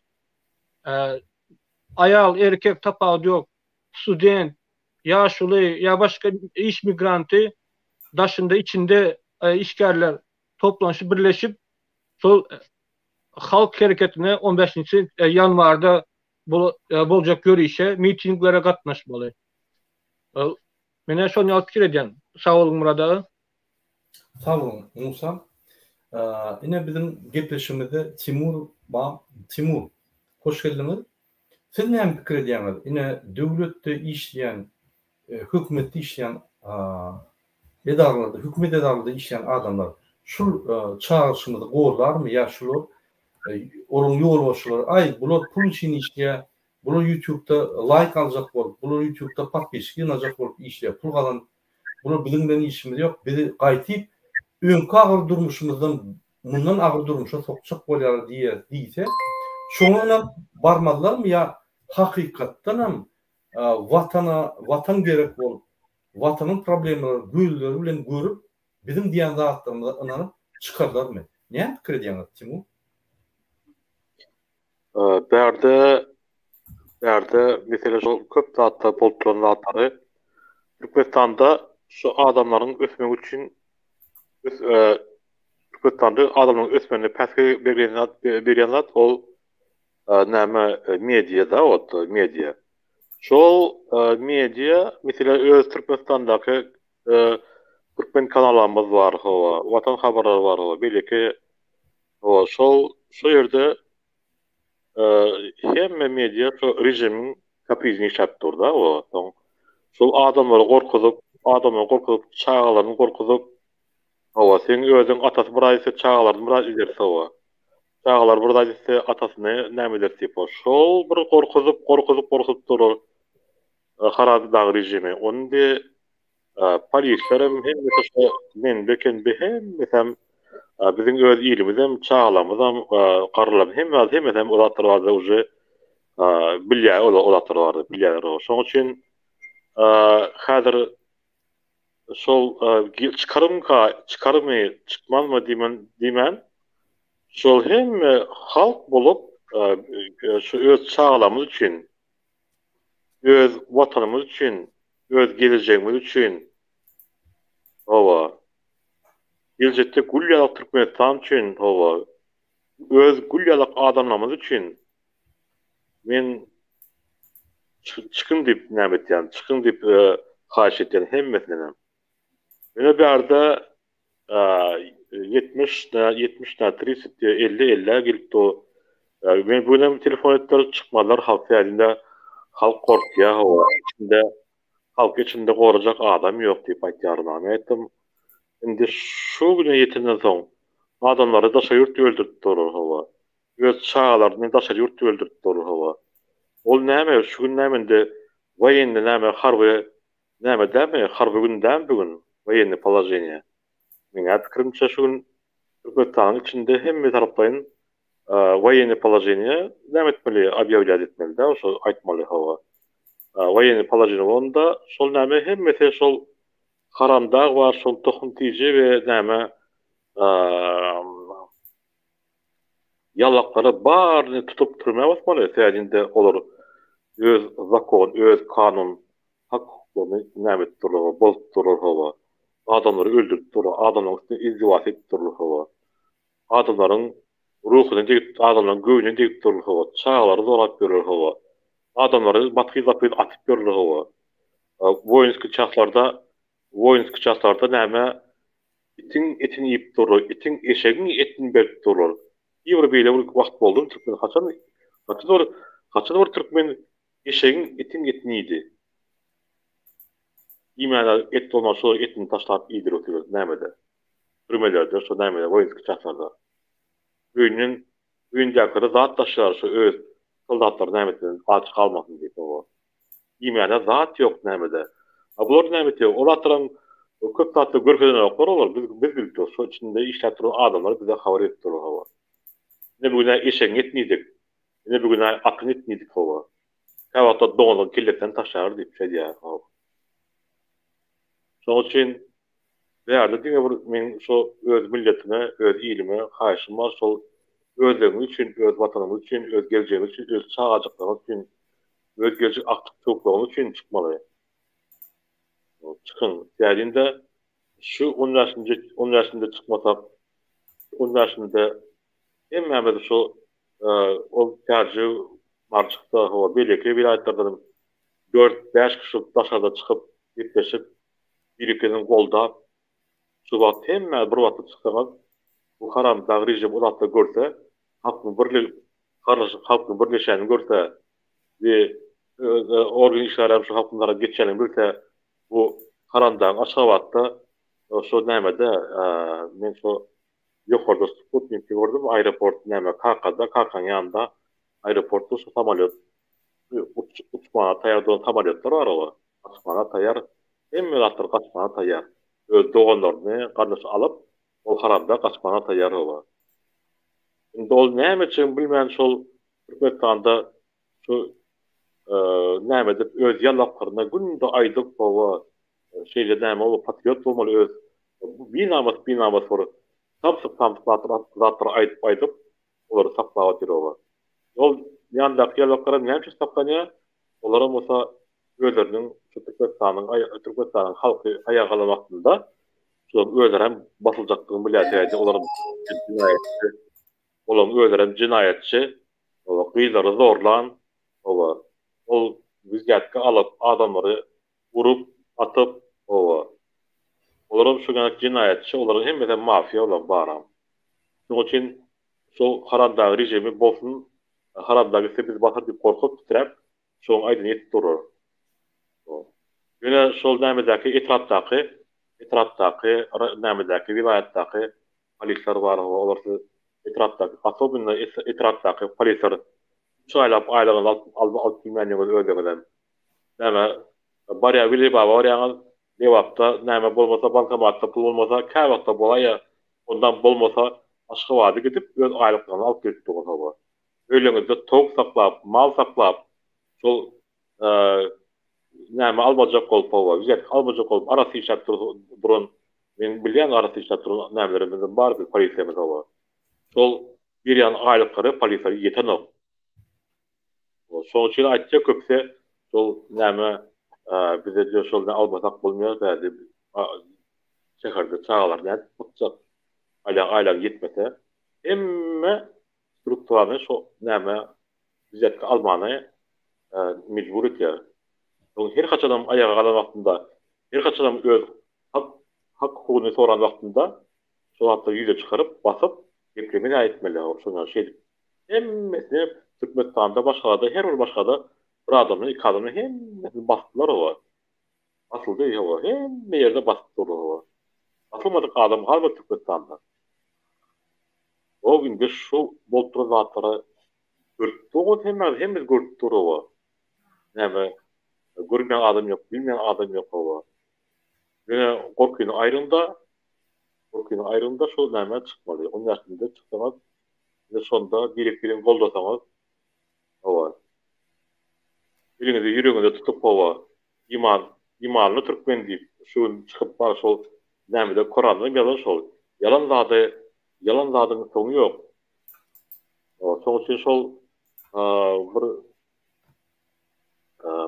aýal, erkek tapawudy ýok. Student, ýaşuly ýa başga iş migranty daşynda, içinde işgärler toplanyşyp, birleşip şol halk hereketine on bäşinji ýanwarda boljak ýörişe, mitinglere gatnaşmaly. Menä şony ýaly pikir edýän. Sag boluň Myrat aga.
Sag boluň Musa. Ine biziň gepleşigimizde Timur bar. Timur, hoş geldiňiz. Siz näme pikir edýäňiz? Ine döwletde işleýän, hökümetde işleýän edaralarda, hökümet edaralarynda işleýän adamlar şul çagyryşymyzy goldarmy ýa şular olaryň ýolbaşçylary aý bular pul üçin işleýär, Bular ýutubda laýk aljak bolup, bular ýutubda podpisçik ýygnajak bolup işleýär, pul gazanyp, bular biziň bilen işimiz ýok, bizi gaýtyp öňki agyr durmuşymyzdan mundan agyr durmuşa sokjak bolýarlar diýer diýse, şoňa ynanyp barmazlarmy ýa hakykatdanam watana watan gerek bolup, watanyň problemalary gözleri bilen görüp biziň diýen zatlarymyza ynanyp çykarlarmy? Näme pikir edýäňiz Timur?
Bärde bärde mesele şol köp zatda bolup duran zatlary Türkmenistanda şu adamlaryň ösmegi üçin ös e, Türkmenistanda adamlaryň ösmegine päsgel berýän zat berýän zat ol näme media da ot media. Şol media meselem öz Türkmenistandaky türkmen kanallarymyz bar hawa, Watan habarlary bar hawa, beýleki hawa şol şo ýerde hemme media şo režimiň kaprizini işläp dur-da o soň şol adamlary gorkuzyp, adamlary gorkuzyp, çagalaryny gorkuzyp, hawa, seň özüň atasy bir aýtsa, çagalaryny bir edersi hawa. Çagalar bir zat etse, atasyny näme edersi diýip, şol bir gorkuzyp, gorkuzyp, gorkuzyp durur. Haramdag režimi. Ony indi Polislerem hemmesi şo menbe kenbe hemmesem biziň öz ilimizem çagalarymyzam garrylarymyz hemme zat hemmesem o zatlar barada uje bilýär ol o zatlar barada bilýärler şoň üçin häzir şol çykarymka çykarmy çykmazmy diýmän diýmän şol hemme halk bolup şu öz çagalarymyz üçin öz watanymyz üçin, öz gelejegimiz üçin, hawa, geljekde gül ýalak Türkmenistan üçin, hawa, öz gül ýalak adamlarymyz üçin men çykyň diýip näme etýän, çykyň diýip haýyş etýän hemmesindenem. Ýöne bärde 70 na 70 na 30 diýe 50 50 gelip do. Men bu günem telefon etdiler çykmadylar halk ýadynda halk gorkýar hawa içinde halk içinde gorajak adam ýok diýip aýtýarlar. Men aýtdym indi şu güne ýetenden soň adamlary daşary ýurt öldürip durlar hawa. Öz çagalaryny daşary ýurt öldürip durlar hawa. Ol näme şu gün näme indi woýenny näme harby Näme dämi, harby gün dämi bu gün, woýennyý položeniýe. Meň-ä pikirimçe şu gün Türkmenistanyň içinde hemme taraplaýyn woýennyý položeniýe näme etmeli, obýawlýat etmeli-dä, şo aýtmaly hawa. Woýennyý položeniýe bolanda şol näme hemmesi şol haramdag bar, şol tohum tiji we näme ýalaklary baryny tutup türmä basmaly, sebäbi indi olar öz zakon, öz kanun hak-hukuklaryny näme edip durlar, bozup durlar hawa. Adamlary öldürip durlar, adamlaryň üstüne izdiwas edip durlar hawa. Adamlaryň ruhuna degip, adamlaryň göwnüne degip durlar hawa. Çagalary zorlap ýörler hawa. Adamlary batgyz-batgyz atyp ýörler hawa. Woýinskiý çaslarda, woýinskiý çaslarda näme itiň etini iýip durlar, itiň, eşegiň etini berip durlar. Bir beýle bir wagt boldumy türkmen haçan, haçan bir, haçan bir türkmen Eşegiň itiň etini iýdi. Iýmäne et bolman şo etini taşlap iýdirip otyr nämede. Türmelerde şo nämede woýenskiý çaslarda. Öýünden öýündäkilere zat daşýar şo öz soldatlary näme etmesin aç galmasyn diýip oba. Iýmäne zat ýok nämede. A bular näme etýär o zatlaram köp zatlar görkezenoklar olar biz biz bilip durus şo içinde işläp duran adamlar bize habar berip durlar hawa. Ine bu gün eşegiň etini iýdik. Ine bu gün atyň etini iýdik hawa. Käwagtlar doňuzyň kellesini taşlar diýip şeýdýär hawa. Şonuň üçin bärde diňe bir meň şo öz milletime, öz ilime haýyşym bar şol özlegiňiz üçin, öz watanyňyz üçin, öz geljegiňiz üçin, öz çagajyklaryňyz üçin, öz geljek agtyk-çowuklaryňyz üçin çykmaly. Çykyň. Dälinde şu on bäşinji on bäşinde çykmasak, on bäşinde Hemmämiz şu ol Çärjew Marçykda hawa beýleki welaýatlardanam dört-bäş kişi daşarda çykyp gepleşip bir-birini goldap şu wagt hemmäňiz bir wagtda çyksaňyz bu haramdag režim o zatlar görse halkyň birli halkyň birleşenini görse we organ işgärlerem şu halkyň tarapy geçýänini bilse bu haramdagyň Aşgabatda şo nämede men şo Ýokarda sputnikde gördüm aeroport näme kakada kakaň ýanynda aeroportda şu samolýot uçmana taýýar duran samolýotlar bar oba gaçmana taýýar hemme zatlar gaçmana taýýar öz doganlaryny garyndaşy alyp ol haramdag gaçmana taýýar oba indi ol näme etjegini bilmän şol Türkmenistanda şu näme edip öz ýalaklaryna günde aýdyp oba Şeýle näme ol patriot bolmaly öz binamys binamys bir samsyk samsyk zatlary aýdyp aýdyp olary saklap otyr olar. Ol ýandaky ýalbaklaram näme üçin saklanýar? Olaram bolsa özleriniň şu Türkmenistanyň Türkmenistanyň halky aýaga galan wagtynda. Şolaryň özlerem basyljakdygyny bilýär sebäbi olaryň jenaýatçy. Olaryň özlerem jenaýatçy. Oba gyzlary zorlan, oba ol wzýatka alyp adamlary urup, atyp, oba. Olaram şu ýaly jenaýatçy, olaryň hemmesem mafiýa olaryň baram. Şonuň üçin şol haramdag režimi bolsun, haramdag gitse bizi basar diýip gorkup, titräp, şoň aýdyny ýetip durlar. Ýöne şol nämedäki etrapdaky, etrapdaky, nämedäki, welaýatdaky polisler bar, olar siz etrapdaky, asobinno etrapdaky polisler üç aýlap aýlygyňyzy alyp alyp bilmändiňiz özüňizem. Näme barýa Welibaba barýaňyz, Lebapda näme bolmasa bankomatda pul bolmasa käwagtda bolaýýa ondam bolmasa Aşgabada gidip öz aýlyklaryňyzy alyp gelip durňyz hawa. Öýleriňizde towuk saklap, mal saklap şol näme almajak bolup hawa wzýatka almajak bolup arasy işläp duran men bilýän arasy işläp duran nämelerimiz bar biz polisiýamyz hawa. Şol berýän aýlyklary polisiýa ýetenok. Şoň üçin aýtýar köpüsi şol näme bize diýýär şol almasak bolmaýar bärde şäherde çagalar nädip bakjak aýlag aýlag ýetmese hemme strukturany şo näme wzýatka almany mejbur etýär. Soň her haçanam aýaga galan wagtynda her haçanam öz hak hak hukugyny soran wagtynda şo zatlary ýüze çykaryp basyp geplemeli aýtmaly şondan şeýdip Hemmesini Türkmenistanda başgada her bir başgada bir adamdan iki adamdan hemmesini basdylar oba. Basyldy oba hemme ýerde basyp durlar oba. Basylmadyk adam galmady Türkmenistanda. O indi şu bolup duran zatlara görüp duruz hemmämiz hemmemiz görüp dur oba. Näme görmeýän adam ýok bilmeýän adam ýok oba. Ýöne gorkyny aýryňda gorkyny aýryňda şol näme çykmaly on bäşinde çyksaňyz Ine şonda birek-biregiňi goldasaňyz, hawa, eliňizi ýüregiňize tutup, hawa, iman, imanly türkmen diýip, şu gün çykyp bar şol nämede Koranda hem ýazan şol, ýalan zady, ýalan zadyň soňy ýok. Hawa, şoň üçin şol bir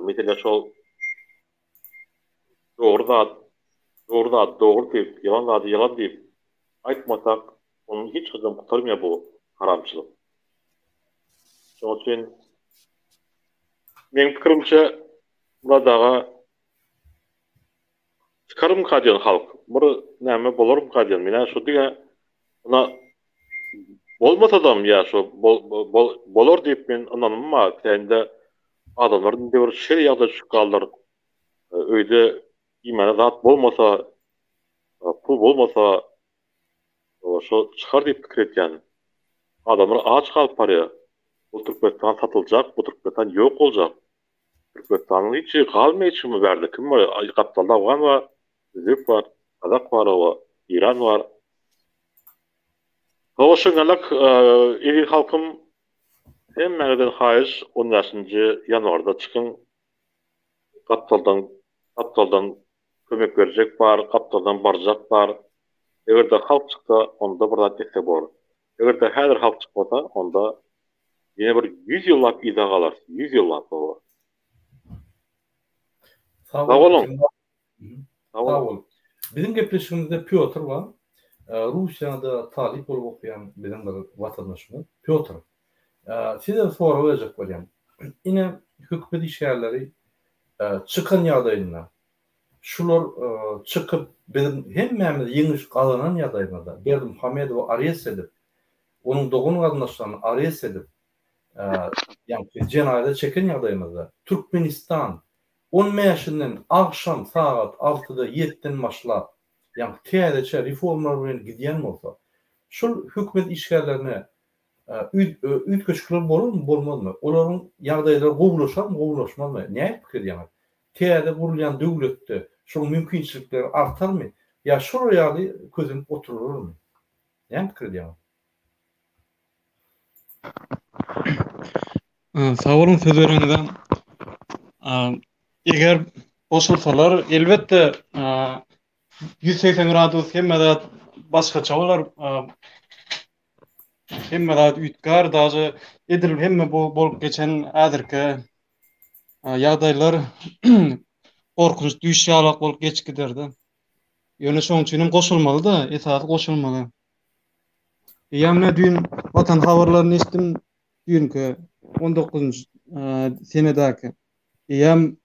mesele şol Dogry zat, dogry zady dogry diýip, ýalan zady ýalan diýip aýtmasak, onuň hiç haçan gutarmaýar bu haramçylyk. Şonuň üçin meň pikirimçe Myrat aga çykarmyka diýen halk, bir näme bolarmyka diýen. Menä şu diňe ynha bolmasadam ýa şu bolar diýip men ynanymym bar. Sebäbi Adamlar indi bir şeýle ýagdaýa düşüp galdylar. Öýde iýmäne zat bolmasa, pul bolmasa, şo çykar diýip pikir etýän. Adamlar aç galyp barýar. Bu Türkmenistan satyljak, bu Türkmenistan ýok boljak. Türkmenistanyň hiç ýeri galmaýar hiç kime bärde. Kim bar? Gapdalda afgan bar, özbek bar, gazak bar, hawa, eýran bar. Hawa şoňňalak eziz halkym Hemmäňizden haýyş on bäşinji ýanwarda çykyň gapdaldan gapdaldan kömek berjek bar gapdaldan barjak bar egerde halk çyksa onda bir zat etse bor egerde häzir halk çykmasa onda ýene bir ýüz ýyllap yza galarys ýüz ýyllap hawa.
Sag boluň. Sag bol. Biziň gepleşigimizde Pýotr bar. Russiýada talyp bolup okaýan biziň bir watandaşymyz. Pýotr, size sorag berjek bolýan. Ine, hökümet işgärleri çykan ýagdaýynda, şular çykyp, biziň hemmämiz ýeňiş gazanan ýagdaýymyzda, Berdimuhamedowy arest edip, onuň dogan-garyndaşlaryny arest edip, ýagny jenaýata çeken ýagdaýymyzda, Türkmenistan On bäşinden agşam sagat altyda ýetden başlap, ýagny täzeçe reformalar bilen gidýän bolsa, şol hökümet işgärlerine üýtgeşikler bolarmy, bolmazmy? Olaryň ýagdaýlary gowulaşarmy, gowulaşmazmy? Nähili pikir edýäňiz? Täze gurulýan döwletde şoň mümkinçilikleri artarmy ýa şolar ýaly kösenip oturylarmy? Näme pikir edýäňiz?
Sag boluň söz bereniňize. Eger goşulsalar, elbetde 180 gradus hemme zat başgaça bolar. Hemme zat üýtgär, daže edil hemme bu bolup geçen häzirki ýagdaýlar gorkunç düýş ýalak bolup geçip giderdi. Ýöne şoň üçin hem goşulmaly-da, esasy goşulmaly. Eýýäm ine düýn Watan habarlaryny eşitdim, düýnki 19-njy senedäki. Eýýäm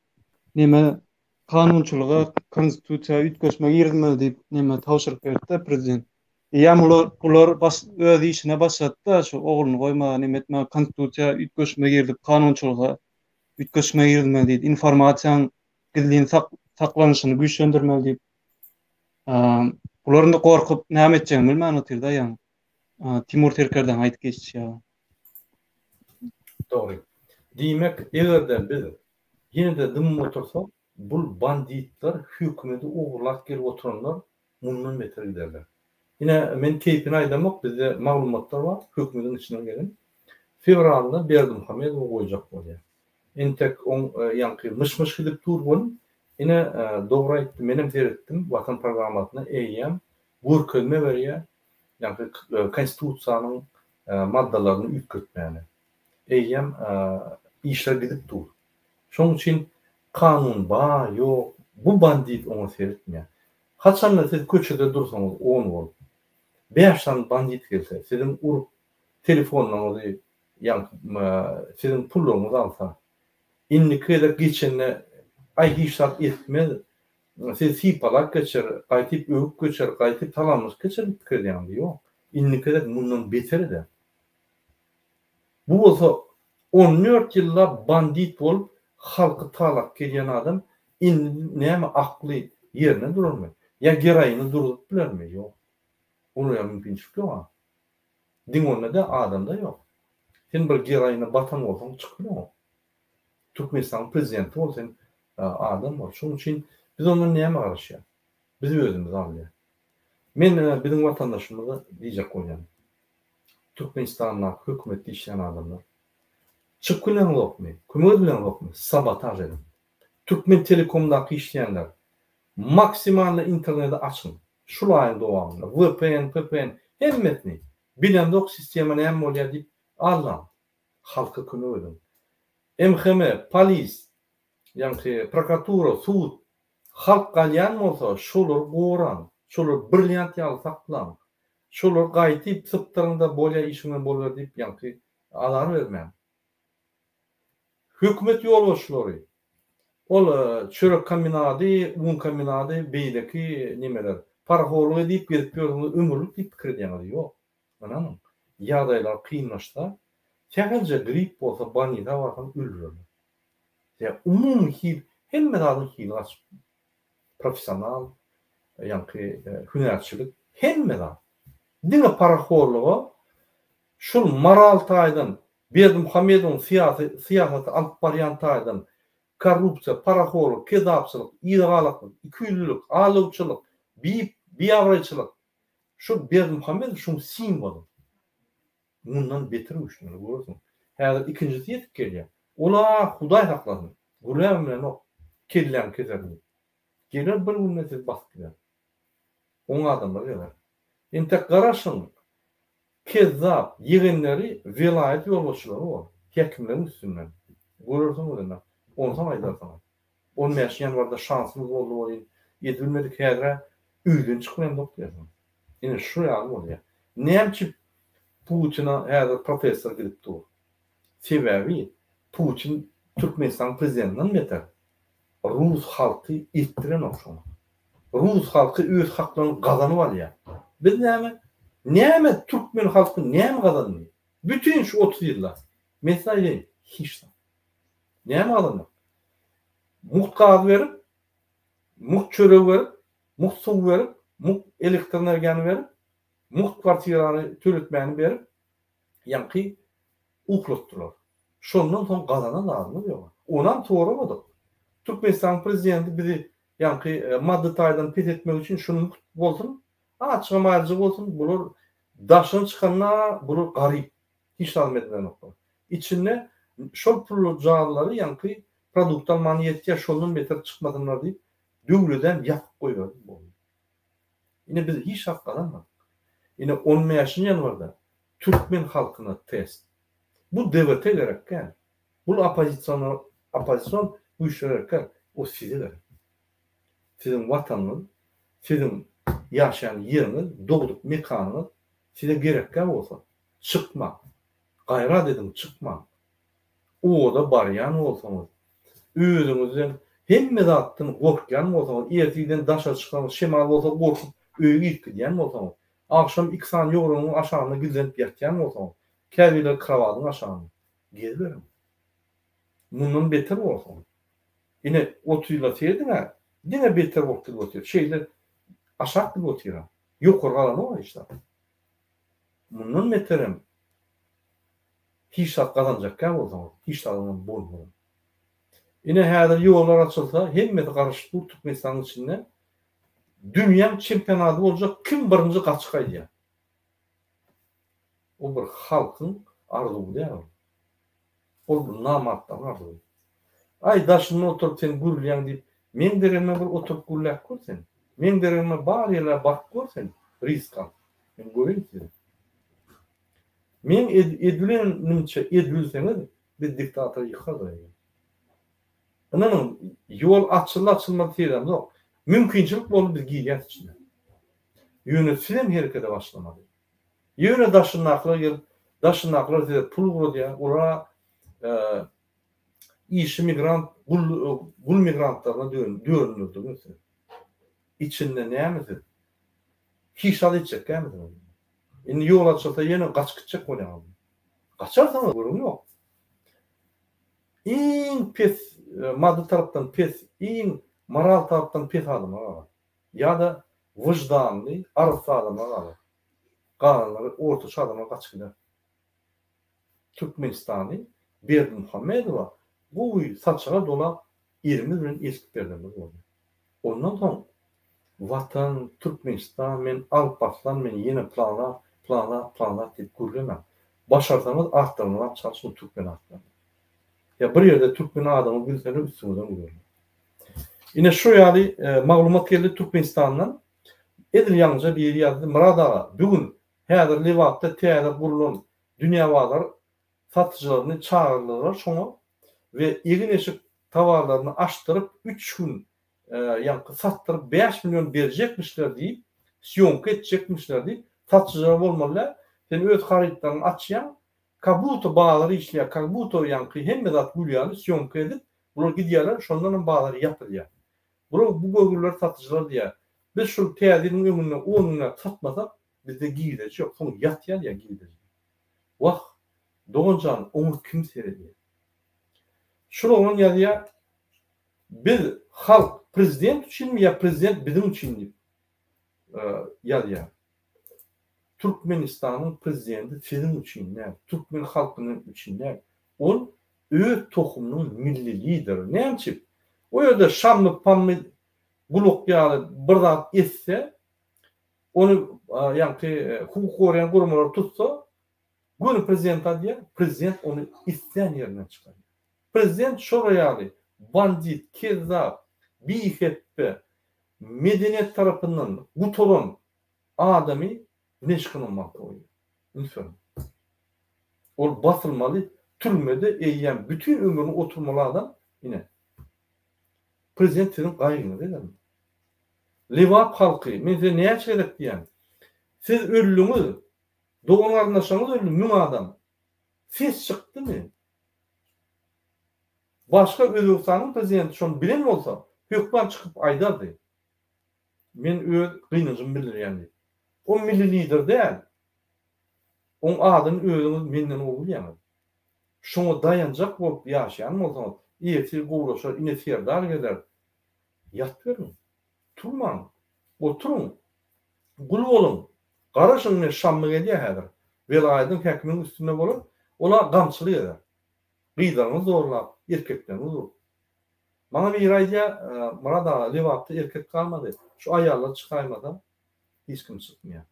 neme kanunçylyga, konstitusiýa üýtgeşme girizmeli diýip neme tabşyryk berdi-de prezident. Eýýäm bular bular baş öz işine başlady-da şu ogluny goýmaga neme etmäge konstitusiýa üýtgeşme girizip kanunçylyga üýtgeşme girizmeli diýdi. Informasiýaň gizlin saklanyşyny güýçlendirmeli diýip. Bular indi gorkup näme etjegini bilmän otyrda ýaňy. Timur serkerdäň aýdyp geçişi ýaly.
Dogry. Diýmek, eger-de biz ýene-de dymyp otursak, bul banditler hökümeti ogurlap gelip oturanlar mundan beter giderler. Ine, men keýpini aýdamok, bizde maglumatlar bar, hökümetiň içinden gelen. Fewralda Berdimuhamedowy goýjak bolýar. Entek oň ýaňky myş-myş gidip dur welin, ine, dogry aýtdy, menem seretdim, Watan programmasyna eýýäm görkezme berýär, ýaňky Konstitusiýanyň maddalaryny üýtgetmäne. Eýýäm işler gidip dur. Şonuň üçin kanun bar, ýok, bu bandit oňa seretmeýär. Haçanda siz köçede dursaňyz on bolup, bäş sany bandit gelse, siziň urup telefonlaryňyzy, ýaňky siziň pullaryňyzy alsa, indiki gezek geçende aý hiç zat etmez, sizi sypalap geçer, gaýtyp öwüp geçer, gaýtyp salamlaşyp geçer diýip pikir edýäňizmi? Ýok. Indiki gezek mundan beter eder. Bu bolsa 14 ýyllap bandit bolup halky talap gelýän adam indi näme akly ýerine durarmy? Ýa geroini durzup bilermi? Ýok. Olara mümkinçilik ýok a. Diňe onda däl adamda ýok. Sen bir geroine batan bolsaň çykyp bileňok. Türkmenistanyň prezidenti bol sen adam bol. Şonuň üçin biz ondan näme garaşýas? Biz özümizi alýas. Men biziň watandaşymyza diýjek bolýan. Türkmenistandaky hökümetde işleýän adamlar. Çykyp bileňzokmy, kömek edibileňzokmy, sabotaž ediň. Türkmen telekomdaky işleýänler, maksimalny interneti açyň. Şul aýyň dowamynda VPN, PPN hemmesini bilemzok sistema näme bolýar diýip aldaň. Halka kömek ediň. MHM, polis, ýaňky prokuratura, sud, halk galýan bolsa şolary goraň, şolary brilliant ýaly saklaň. Şolary gaýtyp sypdyryňda bolýa işiň bilen boluber diýip ýaňky azar bermäň. Hökümet ýolbaşçylary ol çörek kombinady, un kombinady beýleki nemeler parahorlyk edip gezip ýörsüňiz ömürlik diýip pikir edýäňiz ýok. Ynanyň ýagdaýlar kynlaşsa sähelje grip bolsa bolnisa barsaň öldürerler. Sebäbi umumy hil hemme zadyň hili gaçyp professional ýaňky hünärçilik hemme zat. Diňe parahorluga şul moral taýdan Berdimuhamedowyň syýasy syýasaty alyp barýan taýdan korrupsiýa, parahorluk, kezapçylyk, yzagalaklyk, ikiýüzlülik, aldawçylyk, bi biabraýçylyk şu Berdimuhamedow şuň simwoly. Mundan beter güýçlenir görersiň. Häzir ikinjisi ýetip gelýär. Ol-a Hudaý saklasyn. Gürläbem bilenok. Kelläňi keserin diýip. Geler bir günde sizi basyp gider. Oň adamlary geler. Entek garaşyň, kezzap ýegenleri welaýat ýolbaşçylary bor, häkimleriň üstünden. Görersiň özüňem. Onsoň aýdarsyň. On bäşinji ýanwarda şansymyz boldy welin, edibilmedik häzir-ä öýden çykyp diýersiň. Ine şu ýaly bolýar. Näme üçin Putina häzir protestler gidip dur? Sebäbi Putin Türkmenistanyň prezidentinden beter rus halky etdirenok şoňa. Rus halky öz haklaryny gazanyp alýar. Biz näme? Näme türkmen halky näme gazandy? Bütin şu 30 ýylda. Men size aýdaýyn, hiç zat. Näme gazandyk? Mugt gaz berip, mugt çörek berip, mugt suw berip, mugt elektroenergiýany berip, mugt kwartirany töletmäni berip, ýaňky uklatdylar. Şondan soň gazanan zadymyz ýok. Onam soramadyk. Türkmenistanyň prezidenti bizi ýaňky maddy taýdan pes etmek üçin şuny mugt bolsun, açygam aýryjy bolsun, bular daşyna çykanda bular garyp, hiç zadam edilenoklar. Içinde şol puljagazlary ýaňky produkt almana ýetýär, şondan beter çykmasynlar diýip, döwledem ýapyp goýberdi boldy. Ine biz hiç zat gazanmadyk. Ine on bäşinji ýanwarda türkmen halkyna test. Bu DWT gerek däl. Bul oppozisioner oppozision güýçler gerek däl. O size gerek. Siziň watanyňyz, Siziň ýaşaýan ýeriňiz, dogduk mekanyňyz size gerekkä bolsa, çykmaň. Gaýrat ediň, çykmaň. Oda barýan bolsaňyz, özüňizden hemme zatdan gorkýan bolsaňyz, ertirden daşary çyksaňyz şemal bolsa gorkup öýe girip gidýän bolsaňyz, agşam iki sany ýorganyň aşagynda gizlenip ýatýan bolsaňyz, käbirleri krowadyň aşagynda, geziberiň. Mundan beter bolsa. Ine, otyrlar serediň-ä, diňe beter bolup gidip otyr. Şeýle aşak gidip otyr-a. Ýokary galanok-a hiç zat. Mundan beterem hiç zat gazanjakkä bolsaňyz, hiç zadyňam bolmaz. Ine, häzir ýollar açylsa, hemmesi garyşyp dur Türkmenistanyň içinde. Dünýäň çempionaty boljak, kim birinji gaçyp gaýdýar. O bir halkyň arzuwy däl ol. Ol bir namartlaryň arzuwy. Aý daşynda oturyp sen gürleýäň diýip, meň deregime bir oturyp gürläp gör sen. Meň deregime bar ýerlere baryp gör sen, risk alyp. Men göreýin sizi. Meň edibilenimçe edibilseňiz, biz diktatory ýykarys eýýäm. Ynanyň, ýol açyldy açylmady seredemzok. Mümkinçilik boldy biz girýäs içine. Ýöne sizem herekete başlamaly. Ýöne daşyndakylar gelip, daşyndakylar size pul ugradýar, olara işçi migrant, gul gul migrantlaryna döndürdiňiz siz. Içinde näme siz? Hiç zat etjek dälmisiňiz? Indi ýol açylsa ýene gaçyp gitjek bolýaňyz. Gaçarsyňyz, gürrüň ýok. Iň pes, maddy tarapdan pes, iň moral tarapdan pes adamlar galar. Ýa-da wyždanly, arassa adamlar galar. Galanlary ortaça adamlar gaçyp gider. Türkmenistany Berdimuhamedowa gowy saçaga dolap elimiz bilen eltip berlenimiz boldy. Ondan soň Watan, Türkmenistan, men Alparslan men ýene pylan-zat, pylan-zat, pylan-zat diýip gürlemäň. Başarsaňyz atlaryňyzam çalşyň türkmen atlaryny. Ýa bir ýerde türkmen adyňyzy bilseler üstüňizden gülerler. Ine şu ýaly maglumat geldi Türkmenistandan. Edil ýaňyja biri ýazdy, Myrat aga, bu gün häzir Lebapda täze gurlan Dünýä bazar satyjylaryny çagyrdylar şoňa we egin-eşik towarlaryny açdyryp üç gün ýaňky satdyryp 5 million berjekmişler diýip, sýomka etjekmişler diýip, satyjylar bolmaly däl, sen öz harytlaryňy açýaň, kak buto bazar işleýär, kak buto ýaňky hemme zat gül ýaly sýomka edip, bular gidýärler, şondanam bazar ýapylýar. Bular bu görgüliler satyjylar diýýär. Biz şul täze ýylyň öňünde on günläp satmasak, bizde girdeji ýok, soň ýatýar diýýär girdeji. Wah, dogan jan, oňa kim seredýär? Şul oglan ýazýar, Biz halk prezident üçinmi ýa prezident biziň üçin diýip ýazýar. Türkmenistanyň prezidenti siziň üçin däl, türkmen halkynyň üçin däl. Ol öz tohumynyň milli lideri. Näme üçin? O ýerde Şammy Pammy gulak ýaly bir zat etse, ony ýaňky hukuk goraýan guramalar tutsa, göni prezidente aýdýar, prezident ony islän ýerinden çykarýar. Prezident şolar ýaly bandit, kezzap, bihepbe, medeniýet tarapyndan gutaran adamy wneşekonom banka goýýar. Üns beriň. Ol basylmaly, türmede eýýäm bütin ömrüni oturmaly adam, ine. Prezident siziň gaýgyňyzy edermi? Lebap halky, men size näçe gezek diýýän, siz öldüňiz, dogan-garyndaşlaryňyz öldi, müň adam. Ses çykdymy? Başga Özbegistanyň prezidenti şony bilen bolsa, hökman çykyp aýdardy. Men öz gynanjymy bildirýän diýip. O milli lider däl. Oň adyny özüňiz menden gowy bilýäňiz. Şoňa daýanjak bolup ýaşaýan bolsaňyz, ertir gowulaşar, ine Serdar geler. Ýatyberiň. Turmaň. Oturyň. Gul boluň. Garaşyň ine Şammy gelýär häzir. Welaýadyň häkiminiň üstünde bolar. Ol-a gamçylyk eder. Gyzlaryňyzy zorlap, erkekleriňizi urup. Maňa biri aýdýar, Myrat aga, Lebapda erkek galmady. Şu aýallar çykaýmasa, hiç kim çykmaýar.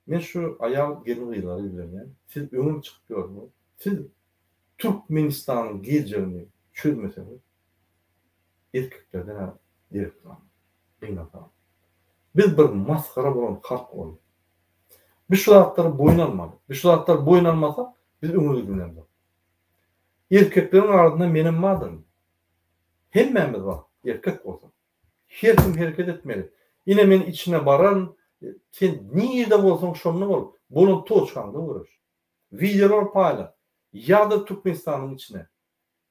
Men şu aýal gelin-gyzlara ýüzlenýän. Siz öňem çykyp ýördüňiz. Siz Türkmenistanyň geljegini çözmeseňiz, erkeklerden-ä derek galmaz. Gynansagam. Biz bir masgara bolan halk boldyk. Biz şu zatlary boýun almaly. Biz şu zatlary boýun almasak, biz öňe gidilemzok. Erkekleriň arasynda menem bardyryn. Hemmämiz bar, erkek bolsak. Her kim hereket etmeli. Ine men içine bararyn, sen nirde bolsaň şonda bol, bolan toçkaňda göreş. Wideolar paýla, ýazdyr Türkmenistanyň içine.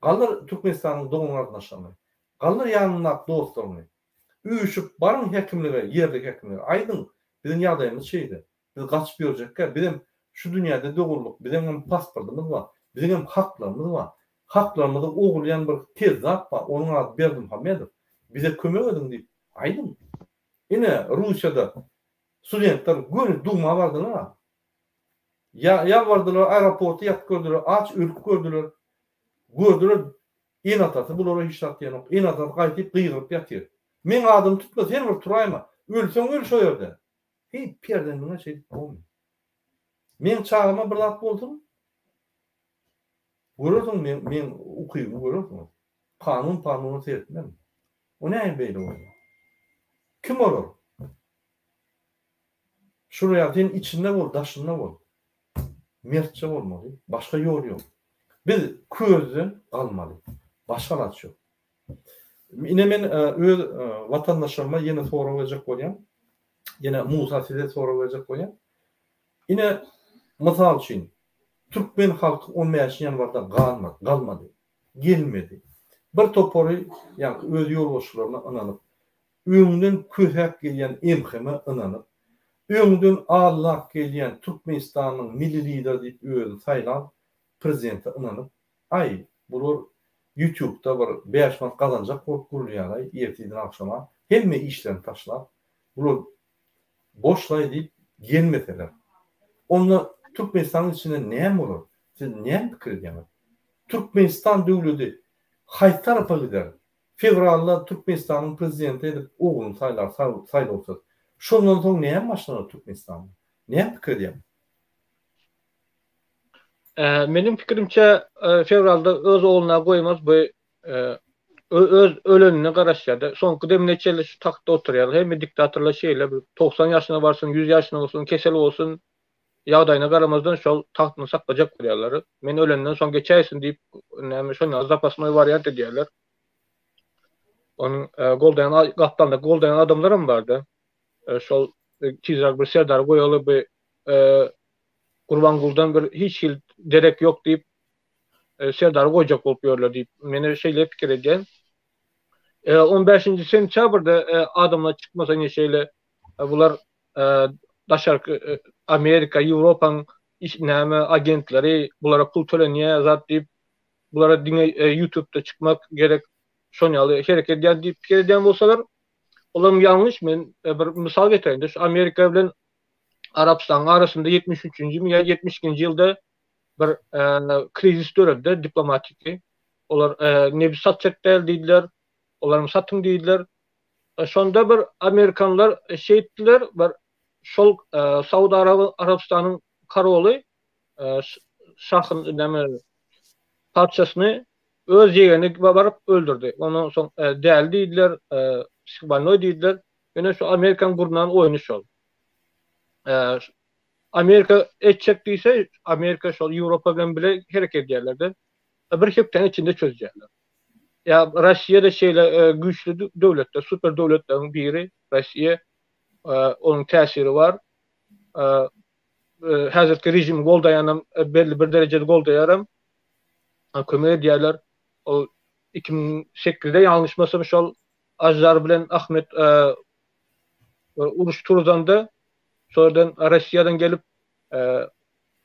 Galdyr Türkmenistanyň dogan-garyndaşlaryny. Galdyr ýanyňdaky dostlaryňy. Üýşüp baryň häkimlige, ýerli häkimlige, aýdyň, biziň ýagdaýymyz şeýle. Biz gaçyp ýörjekkä, bizem şu dünýäde doguldyk, biziňem pasportymyz bar, biziňem haklarymyz bar. Haklarymyzy ogurlaýan bir kezzap bar, onuň ady Berdimuhamedow. Bize kömek ediň diýip aýdyň. Ine, Russiýada studentler göni Duma bardylar-a. Ýa ýalbardylar, aeroportda ýatyp gördüler, aç ölüp gördüler. Gördüler, ene-atasy bulara hiç zat diýenok. Ene-atasy gaýtyp gygyryp ýatyr. Meň adymy tutma, sen bir turaýma. Ölseň öl şo ýerde. Heý, perzendiňe şeýdip bolmy? Meň çagama bir zat bolsun, görersiň meň meň ukybymy görersiňiz. Kanun panuna seretmem. O näme beýle bolýar? Kim olar? Şular ýaly sen içinde bol, daşynda bol. Mertçe bolmaly, başga ýol ýok. Biz közden galmaly. Başga alaç ýok. Ine men öz watandaşlaryma ýene sorag berjek bolýan. Ýene Musa size sorag berjek bolýan. Ine mysal üçin türkmen halky on bäşinji ýanwarda galmady, galmady. Gelmedi. Bir topary ýaňky öz ýolbaşçylaryna ynanyp, öňden kösäp gelýän MHM-e ynanyp, öňden aldap gelýän Türkmenistanyň milli lideri diýip özüni saýlan prezidente ynanyp, Aý, bular ýutubda bir bäş manat gazanjak bolup gürleýäraý ertirden agşama, hemme işlerini taşlap, bular boşlaý diýip gelmeseler, onda Türkmenistanyň içinde näme bolar? Siz näme pikir edýäňiz? Türkmenistan döwledi haýsy tarapa gider? Fewralda Türkmenistanyň prezidenti edip ogluny saýlar saýlawsyz. Şondan soň näme başlanar Türkmenistanda? Näme pikir edýäňiz?
Meniň pikirimçe fewralda öz ogluna goýmaz bu öz ölenine garaşýar. Soňky demine çenli şu tagtda oturýar. Hemme diktatorlar şeýle bir 90 ýaşyna barsyn, 100 ýaşyna bolsun, kesel bolsun, ýagdaýyna garamazdan şol tagtyny saklajak bolýarlar. Men ölenden soň geçäýsin diýip, näme şonda zapasnoý wariant edýärler. Onuň goldaýan gapdalynda goldaýan adamlar hem bardy. Şol tizräk bir serdar goýaly bu Gurbanguldan bir hiç hili derek ýok diýip, Serdary goýjak bolup ýörler diýip, men şeýle pikir edýän. On bäşinji sentýabrda adamlar çykmasa ine şeýle bular daşarky Amerika, Ýewropaň näme agentleri bulara pul tölenýär zat diýip, bulara diňe ýutubda çykmak gerek, şon ýaly hereket edýär diýip pikir edýän bolsalar, olam ýalňyş. Men bir mysal getireýin-de, şu Amerika bilen Arabystanyň arasynda 73-nji ýa 72-nji ýylda bir krizis döredi diplomatiki. Olar nebit satjak däl diýdiler. Olaram satyň diýdiler. Şonda bir amerikanlar şeýtdiler, bir şol Saud Arabystanyň karoly şahyn näme patyşasyny öz ýegeni baryp öldürdi. Ondan soň däli diýdiler, psihbolnoý diýdiler. Ýöne şu Amerikanyň gurnan oýny şol. Amerika etjek diýse, Amerika şol Ýewropa bilen bile hereket edýärler-de. Bir hepdäniň içinde çözýärler. Ýa Russiýa-da şeýle güýçli döwletler, super döwletleriň biri Russiýa. Onuň täsiri bar. Häzirki režimi goldaýanam belli bir derejede goldaýaram. Kömek edýärler. Ol 2008-de ýalňyşmasam şol Aždar bilen Ahmet uruş turuzanda şol ýerden Russiýadan gelip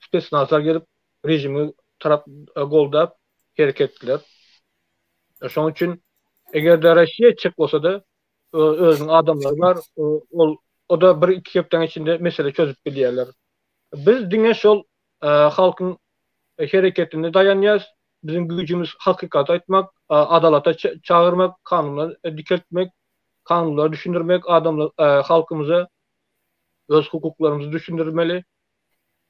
spesnazlar gelip režimi tarap goldap hereket etdiler. Şonuň üçin eger-de Russiýa etjek bolsa-da özüniň adamlary bar, ol o-da bir iki hepdäniň içinde mesele çözüp bilýärler. Biz diňe şol halkyň hereketine daýanýarys. Biziň güýjümiz hakykaty aýtmak, adalata çagyrmak, kanunlary dikeltmek, kanunlary düşündirmek, adamlar halkymyza öz hukuklarymyzy düşündirmeli.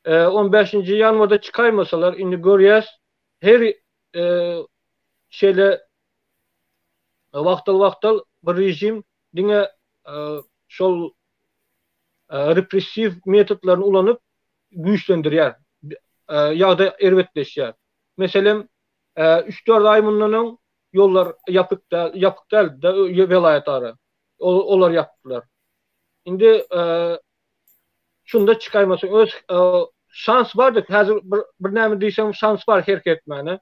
On bäşinji ýanwarda çykaýmasalar, indi görýäs, her şeýle wagtal-wagtal bir režim diňe şol repressiw metodlaryny ulanyp güýçlendirýär. Ýagdaý erbetleşýär. Meselem, üç-dört aý mundan öň ýollar ýapyk däl, ýapyk däldi-de welaýat ara. Olar ýapdylar. Indi şunda çykaýmasaň öz şans bardy. Häzir bir bir näme diýseň şans bar hereket etmäne.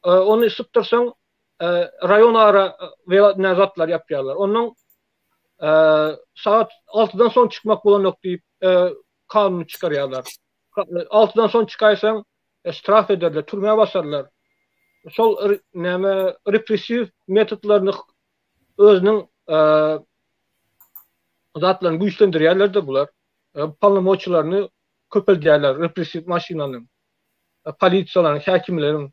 Ony sypdyrsaň raýon ara ne zatlar ýapýarlar. Ondan sagat 6-dan soň çykmak bolanok diýip kanuny çykarýarlar. 6-dan soň çykaýsaň ştraf ederler, türmä basarlar. Şol näme repressiw metodlaryny özüniň zatlaryny güýçlendirýärler-de bular. Polnomoçilaryny köpeldýärler repressiw maşynanyň, polisiýalaryň, häkimleriň.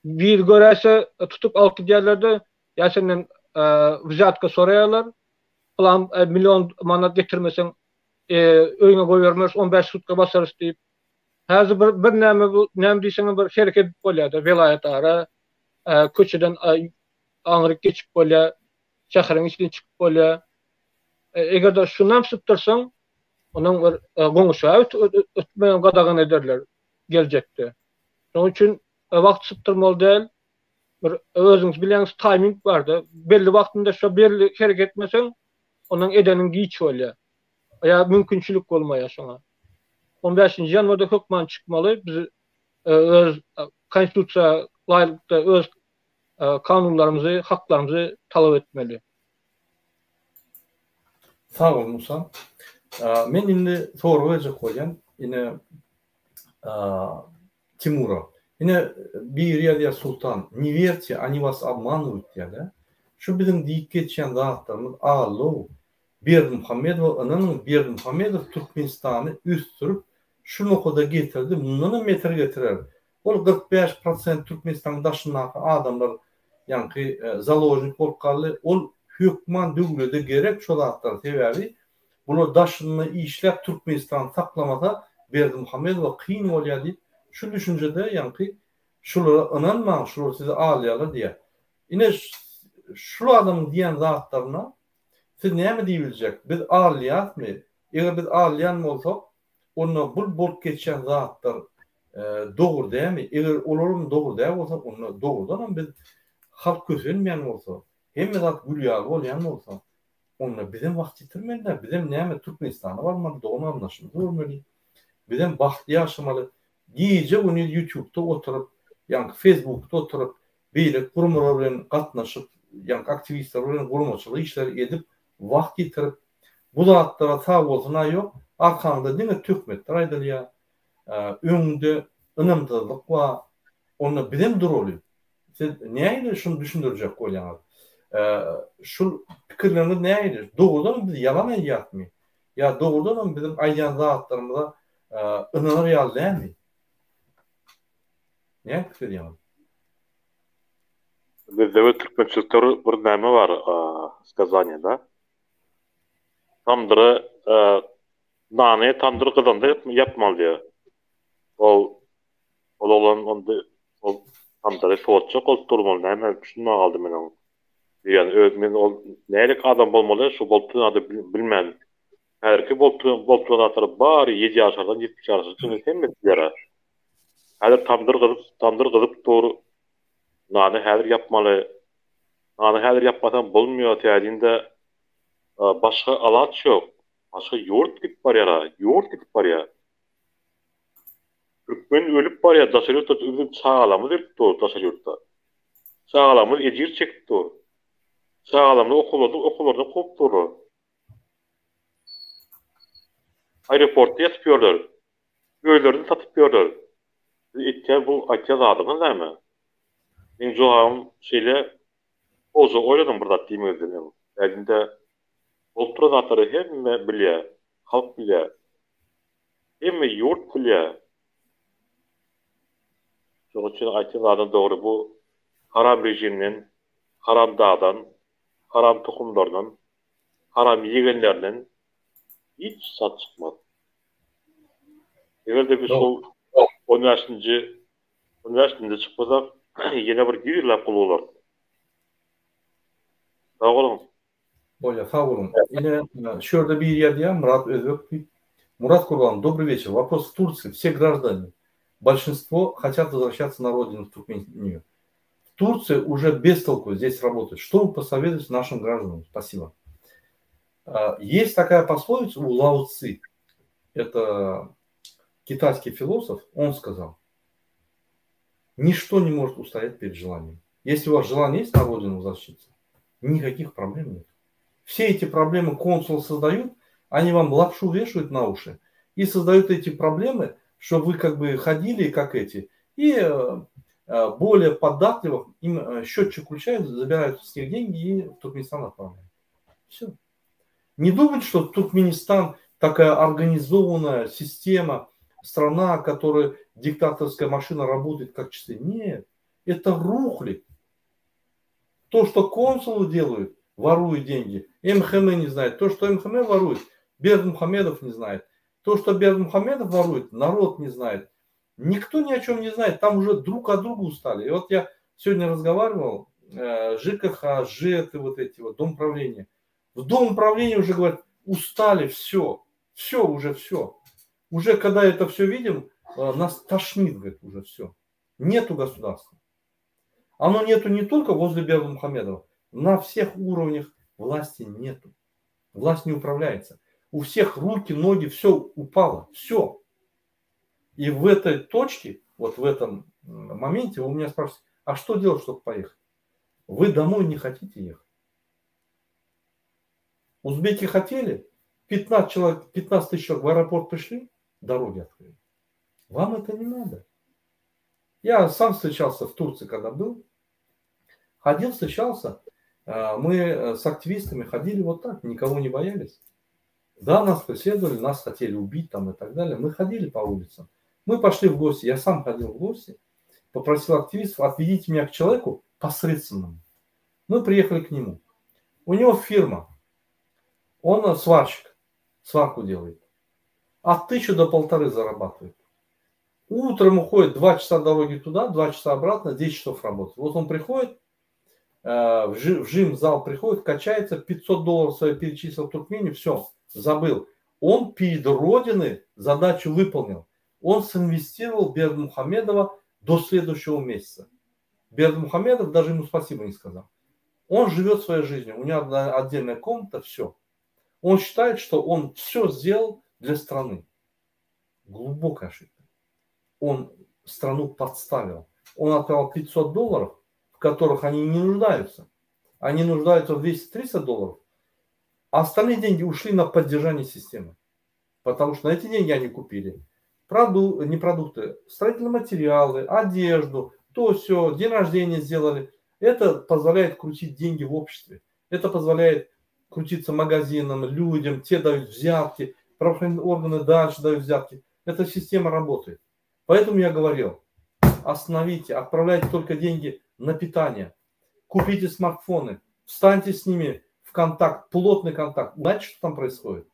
Biri göräýse tutup alyp gidýärler-de, ýa senden wzýatka soraýarlar, pylan million manat getirmeseň öýüňe goýbermeris, 15 sutka basarys diýip. Häzir bir bir näme bu näme diýseňem bir hereket edip bolýar-da, welaýatara köçeden aňryk geçip bolýar, şäheriň içinden çykyp bolýar. Eger-de şundan sypdyrsaň, onuň bir goňşa ötmegem gadagan ederler geljekde. Şonuň üçin wagt sypdyrmaly däl. Bir özüňiz bilýäňiz taýming barda. Belli wagtynda şo belli hereket etmeseň, onuň edeniň giç bolýar. Ýa mümkinçilik bolmaýar şoňa. 15-nji ýanwarda hökman çykmaly. Biz öz konstitusiýa laýyklykda öz kanunlarymyzy, haklarymyzy talap etmeli.
Sag bol Musa. Men indi sorag berjek bolýan. Ine Timura. Ine biri ýazýar Sultan, ne werte, oni was obmanywают diýýär-de. Şu biziň diýip geçýän zatlarymyz allow. Berdimuhamedowa ynanyň, Berdimuhamedow Türkmenistany ösdürip şu nokada getirdi, mundanam beter getirer. Ol 45 prosent Türkmenistanyň daşyndaky adamlar ýaňky založnik bolup galdy. Ol hökman döwlede gerek şo zatlar sebäbi bular daşynda işläp Türkmenistany saklamasa Berdimuhamedowa kyn bolýar diýip şu düşünjede ýaňky şulara ynanmaň şular sizi alýarlar diýýär. Ine şul adamyň diýen zatlaryna siz näme diýibiljek biz alýasmy eger biz alýan bolsak Onda bul bolup geçýän zatlar dogry dälmi? Eger olaram dogry däl bolsa, onda dogrudanam biz halk kösenmeýän bolsa, hemme zat gül ýaly bolýan bolsa, onda bizem wagt ýitirmeli däl, bizem näme Türkmenistana barmaly, dogan-garyndaşymyzy görmeli, bizem bagtly ýaşamaly. Gije-gündiz ýutubda oturyp, ýaňky feýsbukda oturyp, beýleki guramalar bilen gatnaşyp, ýaňky aktiwistler bilen guramaçylyk işleri edip, wagt ýitirip, bu zatlara sag bolsun-a ýok, arkaňda diňe töhmetler aýdylýar, öňüňde ynamsyzlyk bar, onda bizem duraly. Siz nähili şuny düşündirjek bolýaňyz? Şul pikirleriňiz nähili? Dogrudanam biz ýalan aýdýasmy? Ýa dogrudanam biziň aýdýan zatlarymyza ynanar ýaly dälmi? Näme pikir edýäňiz?
Bizde we türkmençilikde bir näme bar, skazaniýada. Tamdyra nany tamdyr gyzanda ýapmaly diýýär. Ol ol oglan onda ol tamdyry sowatjak bolup durmaly näme düşünmän galdym men oňa. Diýýän öz men ol nälik adam bolmaly şu bolup duran zady bilmän. Häzirki bolup duran bolup duran zatlar bary ýedi ýaşardan ýetmiş ýaşa çenli hemmesi bilýär. Häzir tamdyr gyzyp tamdyr gyzyp dur. Nany häzir ýapmaly. Nany häzir ýapmasaň bolmaýar täzinde başga alaç ýok. Başga ýurt gidip barýara, ýurt gidip barýar. Türkmen ölüp barýar daşary ýurtda biziň çagalarymyz ölüp dur daşary ýurtda. Çagalarymyz ejir çekip dur. Çagalarymyzy okuwlardan okuwlardan kowup durlar. Aeroportda ýatyp ýörler. Özlerini satyp ýörler. Siz etýän bu aýtýan zadyňyz näme? Meň jogabym şeýle Goja oýlanyň bir zat diýmezden öň. Elinde bolup duran zatlary hemme bilýär, halk bilýär. Hemme ýurt bilýär. Şonuň üçin aýtýan zadyň dogry bu haram režimden, haram dagdan, haram tohumlardan, haram ýegenlerinden hiç zat çykmaz. Eger-de biz şol on bäşinji on bäşinde çykmasak, ýene bir ýüz ýyllap gul bolarys. Sag boluň.
Bolýar, sag boluň. Ine, şu ýerde biri ýazýar, Myrat Özbek diýip. Murat Kurban, dobry weçer. Wopros w Tursiýi wse graždani, bolşinstwo hatýat wozwraşatsa na rodinu w Turkmeniýu. W Tursiýa uje bez tolku zdes rabotat. Şto wy posowetuýete našim graždanam? Spasibo. Есть такая пословица у Лао Ци, это китайский философ, он сказал, ничто не может устоять перед желанием. Если у вас желание есть на родину возвращаться, никаких проблем нет. Все эти проблемы консулы создают, они вам лапшу вешают на уши и создают эти проблемы, чтобы вы как бы ходили, как эти, и более податливых им счетчик включают, забирают с них деньги и в Туркменистан отправляют. Все. Не думайте, что Туркменистан такая организованная система, страна, которая диктаторская машина работает как часы. Нет, это рухлядь. То, что консулы делают, воруют деньги, МХМ не знает. То, что МХМ ворует, Бердымухамедов не знает. То, что Бердымухамедов ворует, народ не знает. Никто ни о чем не знает, там уже друг от друга устали. И вот я сегодня разговаривал, ЖКХ, ЖЭТ и вот эти вот, дом правления. В дом правления уже говорят, устали, все, все, уже все. Уже когда это все видим, нас тошнит, говорит, уже все. Нету государства. Оно нету не только возле Бердымухамедова, на всех уровнях власти нету. Власть не управляется. У всех руки, ноги, все упало, все. И в этой точке, вот в этом моменте вы у меня спрашиваете, а что делать, чтобы поехать? Вы домой не хотите ехать? Узбеки хотели, 15 человек, 15 тысяч человек в аэропорт пришли, дороги открыли. Вам это не надо. Я сам встречался в Турции, когда был. Ходил, встречался. Мы с активистами ходили вот так, никого не боялись. Да, нас преследовали, нас хотели убить там и так далее. Мы ходили по улицам. Мы пошли в гости. Я сам ходил в гости. Попросил активистов, отведите меня к человеку посредственному. Мы приехали к нему. У него фирма. Он сварщик, сварку делает. От 1000 до 1500 зарабатывает. Утром уходит 2 часа дороги туда, 2 часа обратно, 10 часов работает. Вот он приходит, в жим-зал приходит, качается, пятьсот долларов свои перечислил в Туркмению, все, забыл. Он перед Родиной задачу выполнил. Он синвестировал Бердымухамедова до следующего месяца. Бердымухамедов даже ему спасибо не сказал. Он живет своей жизнью, у него отдельная комната, все. Он считает, что он все сделал для страны. Глубокая ошибка. Он страну подставил. Он отправил пятьсот долларов, в которых они не нуждаются. Они нуждаются в двести-триста долларов. А остальные деньги ушли на поддержание системы. Потому что на эти деньги они купили не продукты, строительные материалы, одежду, то все, день рождения сделали. Это позволяет крутить деньги в обществе. Это позволяет крутиться магазинам, людям, те дают взятки, правоохранительные органы дальше дают взятки. Эта система работает. Поэтому я говорил, остановите, отправляйте только деньги на питание, купите смартфоны, встаньте с ними в контакт, плотный контакт. Знаете, что там происходит?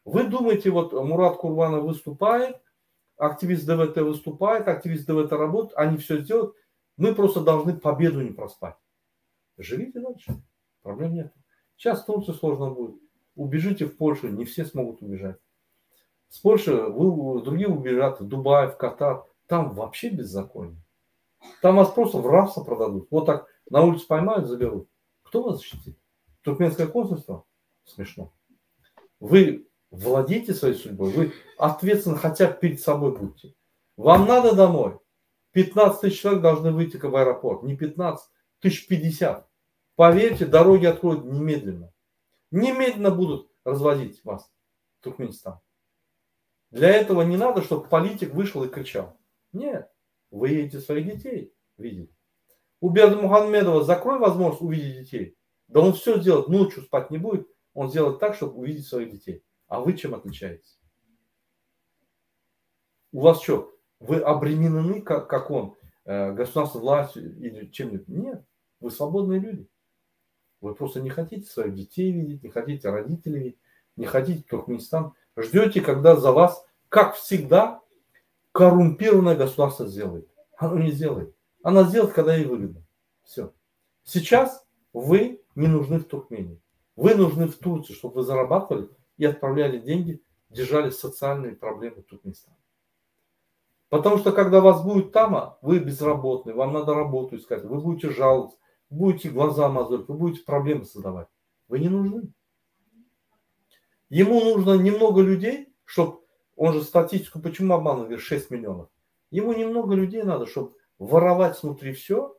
Вы думаете, вот Мурат Курбанов выступает, активист ДВТ выступает, активист ДВТ работает, они все сделают. Мы просто должны победу не проспать. Живите дальше, проблем нет. Сейчас в Турции сложно будет. Убежите в Польшу, не все смогут убежать. С Польши другие убежат в Дубай, в Катар. Там вообще беззаконие. Там вас просто в рабство продадут. Вот так на улице поймают, заберут. Кто вас защитит? Туркменское консульство? Смешно. Вы владеете своей судьбой, вы ответственны хотя бы перед собой будьте. Вам надо домой. 15 тысяч человек должны выйти в аэропорт. Не 15, 1050. Поверьте, дороги откроют немедленно. Немедленно будут развозить вас в Туркменистан. Для этого не надо, чтобы политик вышел и кричал. Нет, вы едете своих детей видеть. У Бердымухамедова закрой возможность увидеть детей. Да он все сделает, ночью спать не будет. Он сделает так, чтобы увидеть своих детей. А вы чем отличаетесь? У вас что, вы обременены, как он, государственной властью или чем-нибудь? Нет, вы свободные люди. Вы просто не хотите своих детей видеть, не хотите родителей видеть, не хотите Туркменистан. Ждете, когда за вас, как всегда, коррумпированное государство сделает. Оно не сделает. Оно сделает, когда ей выгодно. Все. Сейчас вы не нужны в Туркмении. Вы нужны в Турции, чтобы вы зарабатывали и отправляли деньги, держали социальные проблемы Туркменистана. Потому что когда вас будет там, вы безработные, вам надо работу искать, вы будете жаловаться, будете глаза мозолить, вы будете проблемы создавать. Вы не нужны. Ему нужно немного людей, чтоб он же статистику почему обманывает, говорит, 6 миллионов. Ему немного людей надо, чтобы воровать внутри все,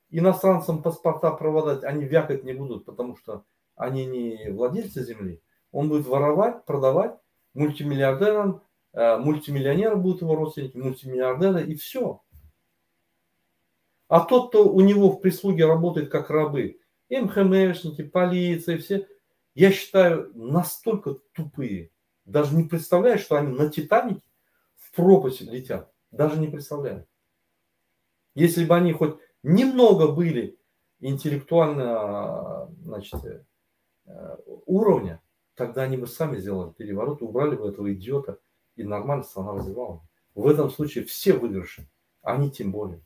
иностранцам паспорта проводать, они вякать не будут, потому что они не владельцы земли. Он будет воровать, продавать мультимиллиардерам, э, мультимиллионеры будут его родственники, мультимиллиардеры и все. А тот, кто у него в прислуге работает как рабы, МХМшники, полиция, все, я считаю, настолько тупые. Даже не представляют, что они на Титанике в пропасть летят. Даже не представляют. Если бы они хоть немного были интеллектуально значит, э, уровня, тогда они бы сами сделали переворот, убрали бы этого идиота, и нормально страна развивалась. В этом случае все выигрыши, они тем более.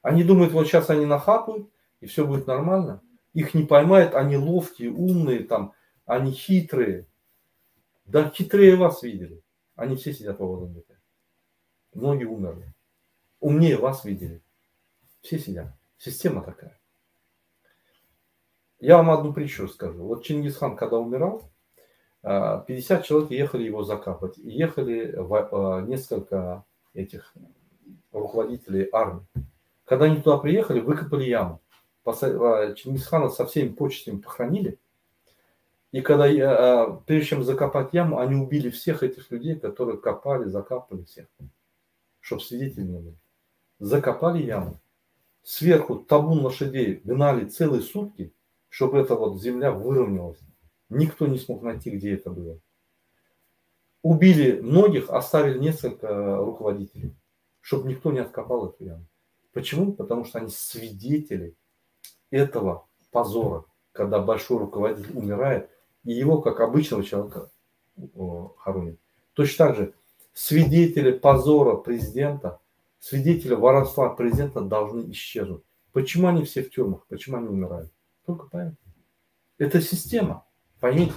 Они думают, вот сейчас они нахапают, и все будет нормально. Их не поймают, они ловкие, умные, там, они хитрые. Да хитрее вас видели. Они все сидят в ОВД. Многие умерли. Умнее вас видели. Все сидят. Система такая. Я вам одну притчу расскажу. Вот Чингисхан, когда умирал, 50 человек ехали его закапать. И ехали а, несколько этих руководителей армии. Когда они туда приехали, выкопали яму. А, Чингисхана со всеми почестями похоронили. И когда, а, прежде чем закопать яму, они убили всех этих людей, которые копали, закапывали всех, чтобы свидетелей не было. Закопали яму. Сверху табун лошадей гнали целые сутки, чтобы эта вот земля выровнялась. Никто не смог найти, где это было. Убили многих, оставили несколько руководителей, чтобы никто не откопал эту яму. Почему? Потому что они свидетели этого позора, когда большой руководитель умирает, и его, как обычного человека, хоронят. Точно так же свидетели позора президента, свидетели воровства президента должны исчезнуть. Почему они все в тюрьмах? Почему они умирают? Только поэтому. Это система. Поймите.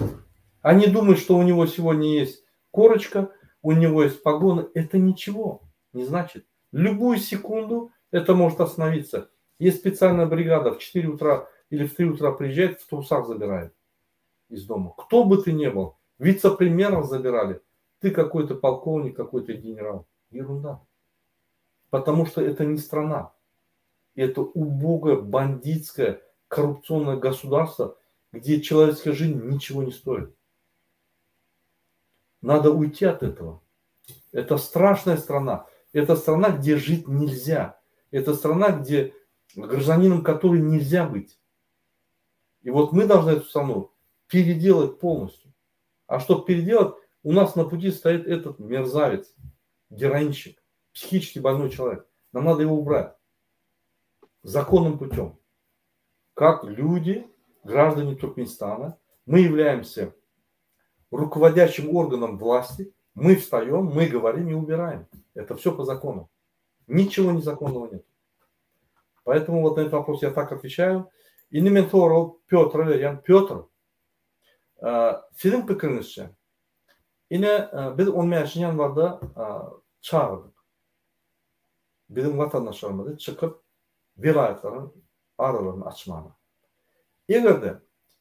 Они думают, что у него сегодня есть корочка, у него есть погоны. Это ничего не значит. Любую секунду это может остановиться. Есть специальная бригада в 4 утра или в 3 утра приезжает, в трусах забирает из дома. Кто бы ты ни был, вице-премьеров забирали. Ты какой-то полковник, какой-то генерал. Ерунда. Потому что это не страна. Это убогое, бандитское, коррупционное государство, где человеческая жизнь ничего не стоит. Надо уйти от этого. Это страшная страна. Это страна, где жить нельзя. Это страна, где гражданином которой нельзя быть. И вот мы должны эту страну переделать полностью. А чтобы переделать, у нас на пути стоит этот мерзавец, героинщик, психически больной человек. Нам надо его убрать законным путем. Как люди, граждане Туркменистана, мы являемся руководящим органом власти, мы встаем, мы говорим и убираем. Это все по закону. Ничего незаконного нет. Поэтому вот на этот вопрос я так отвечаю. Indi men soragy Pýotra berýän. Pýotr, siziň pikiriňizçe, ine biz on bäşinji ýanwarda çagyrdyk. Biziň watandaşlarymyzy çykyp welaýatlaryň aralaryny açmaga. Eger-de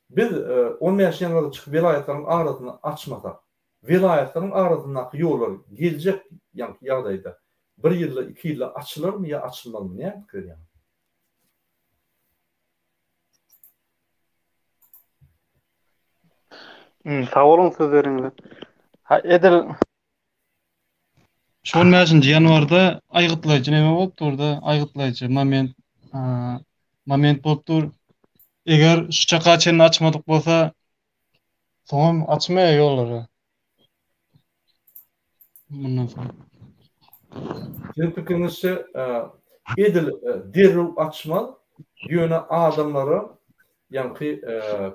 biz on bäşinji ýanwarda çykyp welaýatlaryň arasyny açmasak, welaýatlaryň arasyndaky ýollar geljek ýagdaýda bir ýylda, iki ýylda açylarmy ýa açylmazmy? Näme pikir edýäňiz?
Sag boluň söz bereniňize. Ha edil şu on bäşinji ýanwarda aýgytlaýjy neme bolup durda, aýgytlaýjy moment moment bolup dur. Eger şu çaka çenli açmadyk bolsa, soňam açmaýar ýollary. Mundan soň.
Siziň pikiriňizçe, edil derrew açmaz, ýöne adamlara ýaňky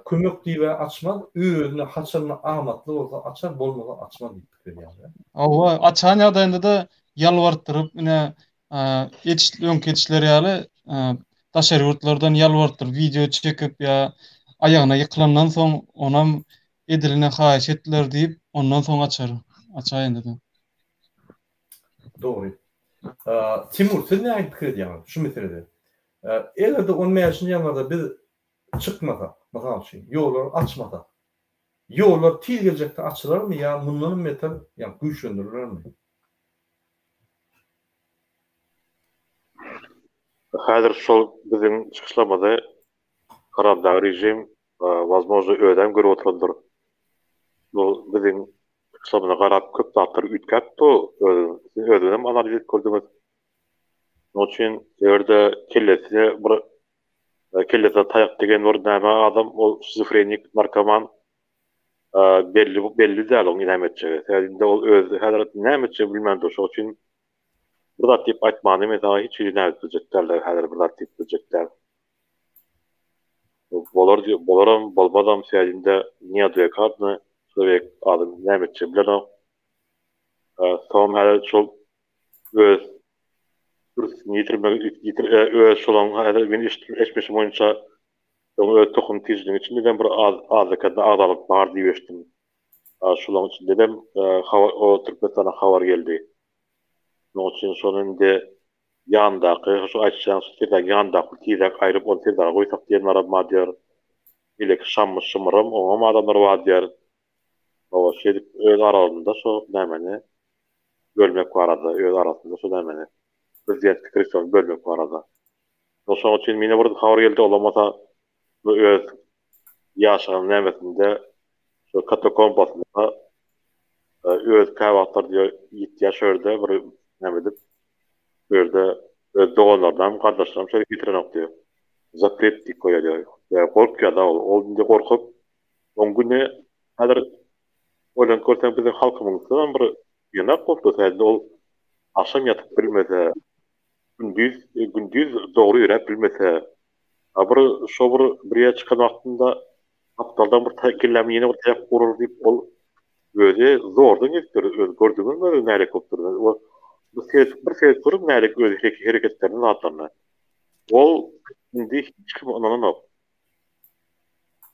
kömek diýibä açmaz, özüne haçanda amatly bolsa açar, bolmasa açmaz diýip pikir edýäňiz-ä?
Hawa, açan ýagdaýynda-da ýalbartdyryp, ine, ediş, öňki edişleri ýaly, daşary ýurtlardan ýalbartdyryp wideo çekip ýa aýagyna ýykylandan soň onam Ediline haýyş etdiler diýip, ondan soň açar. Açaýynda-da.
Dogry. Timur, siz nähili pikir edýäňiz şu meselede? Eger-de on bäşinji ýanwarda biz çykmasak, mysal üçin, ýollary açmasak. Ýollar tiz geljekde açylarmy ýa mundanam beter ýa güýçlendirilermi?
Häzir şol biziň çykyşlarymyzy haramdag režim wazmožno özem görüp oturandyr. Bu biziň çykyşlarymyza garap köp zatlar üýtgäpdi siz özüňizem analiz edip gördüňiz. Şonuň üçin eger-de kellesine bir kellesine taýak degen bir näme adam ol şizofrenik narkoman belli belli däl oň näme etjegi. Sebäbi indi ol özi häzir näme etjegini bilmän dur. Şonuň üçin bir zat diýip aýtmany men saňa hiç hili näme edip biljek däl häzir bir zat diýip biljek däl. Bolar bolaram bolmazam sebäbi indi neadekwadny çolowek adam näme etjegini bilenok. Soňam häzir şol öz ünsüni ýitirmegi ýitir öz şolaň häzir men eşitmişim boýunça şoň öz tohum tijiniň içindedem bir az azda-kände agzalyk bar diýip eşitdim. Şolaň içindedem habar o Türkmenistana habar geldi. Şonuň üçin şony indi ýandaky şu aýtýan şu Serdaryň ýandaky tizräk aýryp ony Serdara goýsak diýen baram bar diýer. Beýleki Şammy Şymyram oňam adamlary bar diýer. Hawa şeýdip öz aralarynda şo nämeni bölmek barada öz arasynda şo nämeni prezidentlik kreslosyny bölmek barada. Şonuň üçin mine bir habar geldi olamasa bu öz ýaşagan nämesinde şo katakombasynda öz käwagtlar diýýär ýitýär şo ýerde bir näme edip bu ýerde öz doganlarynam gardaşlarynam şo ýere getirenok diýýär. Zapret diýip goýýar diýýär. Gorkýar-da ol. Ol indi gorkup Oň güni häzir oýlanyp görseň biziň halkymyzdanam bir ýynak bolupdyr. Sebäbi ol agşam ýatyp bilmese, gündiz gündiz dogry ýöräp bilmese, a bir şo bir bir ýere çykan wagtynda gapdaldan bir taýak kelläme ýene bir taýak urar diýip ol özi zordan gezipdir. Özi gördüňizmi özi nälik bolupdyr. Ol bir seredip bir seredip görüň nälik özi hereketlerini zatlaryny. Ol indi hiç kime ynananok.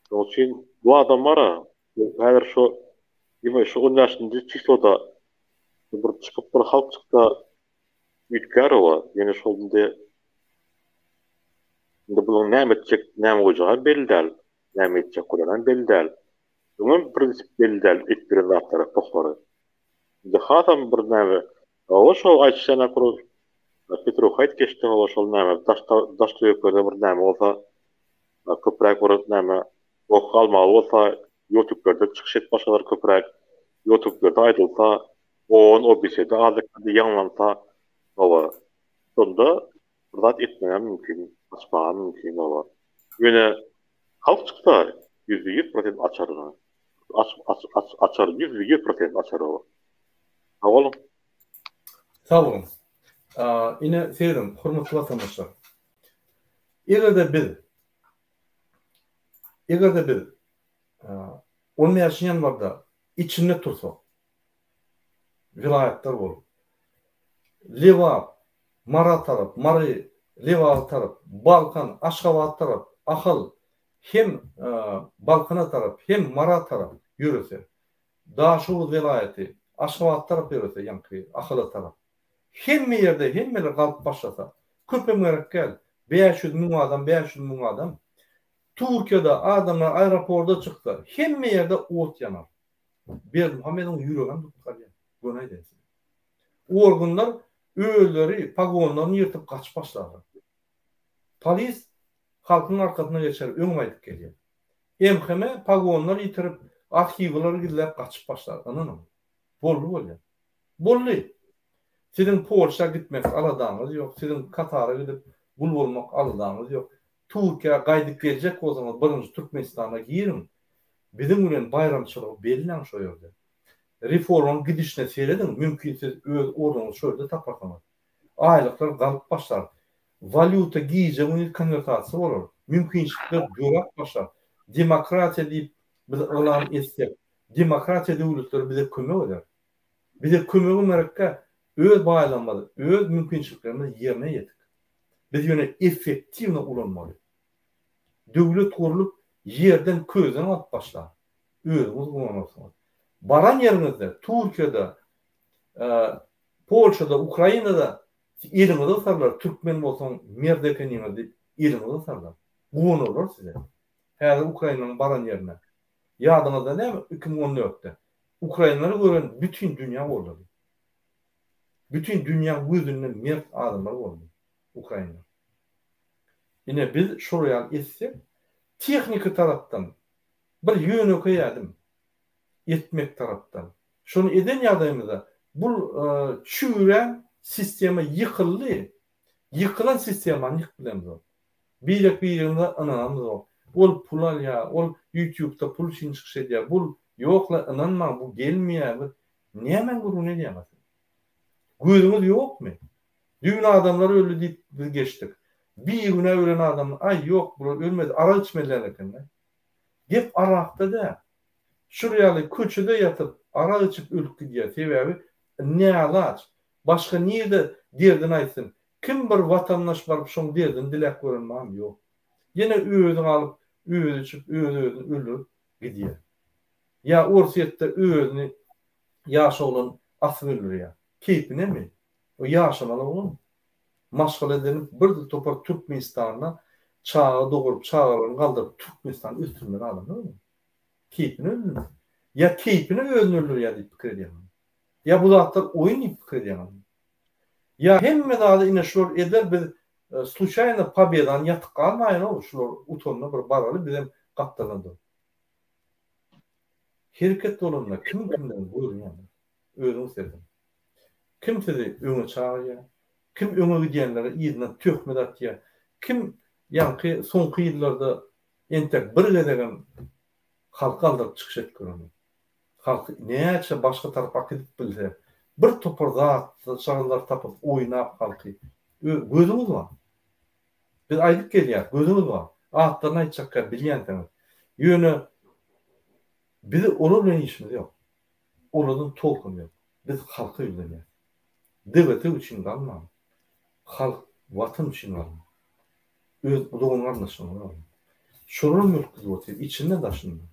Şonuň üçin bu adam bar-a, häzir şu diýmek şu on bäşinji çisloda bir çykyp bir halk çyksa üýtgär oba. Ýöne şol indi indi buluň näme etjek, näme goýjagy hem belli däl. Näme etjek bolýany hem belli däl. Öňem prinsip belli däl edip ýören zatlary, pohlary. Indi hasam bir näme, hawa şol aýtşan bir Petruh aýt geçdi hawa şol näme daş daş töwereklerde bir näme bolsa köpräk bir näme ok almaly bolsa ýutublerde çykyş edip başlasalar köpräk ýutublerde aýdylsa on obsd azda-kände ýaňlansa hawa şonda bir zat etmegem mümkin açmagam mümkin hawa ýöne halk çyksa ýüzde ýüz prosent açar ony aç aç aç açar 100 prosent açar o. Sag boluň.
Sag boluň. Ine serediň hormatly watandaşlar. Eger-de biz eger-de biz 15 ýanwarda içinde tursak welaýatlar bolup Lebap, Mara tarap, Mary, Lebaba tarap, Balkan, Aşgabat tarap, Ahal hem Balkana tarap, hem Mara tarap ýörese, Daşoguz welaýaty, Aşgabat tarap ýörese, ýaňky Ahala tarap, hemme ýerde hemmeler galyp başlasa, köpem gerek däl, 500 müň adam, 500 müň adam, Türkiýede adamlar aeroporda çyksa, hemme ýerde ot ýanar. Berdimuhamedowyň ýüregem durup galýar, göni aýdaýyn size. Organlar özleri pagonlaryny ýyrtyp gaçyp başlarlar. Polis halkyň arkasyna geçer, öňem aýdyp gelýän. MHM pagonlar ýitirip, arhiwlary gizläp gaçyp başlar, ynanyň. Boldy bolýar. Boldy! Siziň Polşa gitmek aladaňyz ýok, siziň Katara gidip gul bolmak aladaňyz ýok. Türkiýä gaýdyp geljek bolsaňyz birinji Türkmenistana giriň, biziň bilen baýramçylygy belläň şo ýerde. Reformaň gidişine serediň, mümkin siz öz ornuňyzy şo ýerde taparsyňyz. Aýlyklar galyp başlar. Walýuta gije-gündiz konwertasiýa bolar. Mümkinçilikler döräp başlar. Demokratiýa diýip biz yglan etsek, demokratiýa döwletleri bize kömek eder. Bize kömegem gerekkä, öz baýlygymyzy, öz mümkinçiliklerimizi ýerine ýetik. Biz ýöne effektiwno ulanmaly. Döwlet gurlup, ýerden közden alyp başlar. Özüňiz guwanarsyňyz. Baran ýeriňizde, Türkiýede, Polşada, Ukrainada eliňizi gysarlar, türkmen bolsaň merd ekeniňiz diýip eliňizi gysarlar. Guwanarlar size. Häzir Ukrainanyň baran ýerine. Ýadyňyzda näme 2014-de Ukrainlary gören bütin dünýä goldady. Bütin dünýäň gözünde mert adamlar boldy Ukrainler. Ine biz şol ýaly etsek tehniki tarapdan bir ýönekeý ädim etmek tarapdan şony eden ýagdaýymyzda bul çüwrän sistema ýykyldy. Ýykylan sistemany ýykyp bilemzok. Birek birimize ynanamzok. Ol pul alýar, ol ýutubda pul üçin çykyş edýär. Bul ýokla ynanmaň bu gelmeýär bu nämäň gürrüňini edýäňiz siz? Gözüňiz ýokmy? Düýn adamlar öldi diýip biz geçdik. Bigünä ölen adam aý ýok bular ölmedi arak içmeliler ekende. Gep arakda däl. Şul ýaly köçede ýatyp arak içip ölüp gidýär sebäbi nälaç Başga nirde derdini aýtsyn. Kim bir watandaş baryp şoň derdini diläp gören barmy ýok. Ýene özi galyp özi içip özi özüni öldürip gidýär. Ýa Orsýetde özüni ýaş oglan asyp öldürýär. Keýpinemi? O ýaşamaly oglan. Maşgala edinip bir topar Türkmenistanda çaga doguryp çagalaryny galdyryp Türkmenistany ösdürmeli adamlar olar. Keýpine öldürmeli. Ýa keýpine özüni öldürýär diýip pikir edýäňmi? Ýa bu zatlar oýun diýip pikir edýäňizmi? Ýa hemme zady ine şular eder biz sluçaýno pobedany ýatyp galmaýyn-ow şular utanda bir baraly bizem gapdaldan durup. Hereket bolanda kimiň kimdigini görünýändir. Özüňiz serediň. Kim sizi öňe çagyrýar, kim öňe gidýänlere yzyndan töhmet atýar, kim ýaňky soňky ýyllarda entek bir gezegem halky aldyryp çykyş edip görenok. Halky näçe başga tarapa äkidip bilse, bir topar zat şagyllar tapyp oýnap halky. Gözüňiz bar. Biz aýdyp gelýäs, gözüňiz bar. Atlaryny aýtjakka bilýänsiňiz. Ýöne bizi olar bilen işimiz ýok. Olardan tolkum ýok. Biz halka ýüzlenýäs. DWT üçin galmaň. Halk, Watan üçin galyň. Öz dogan-garyndaşlaryňyza galyň. Şolar mülk gidip otyr, içinde daşynda.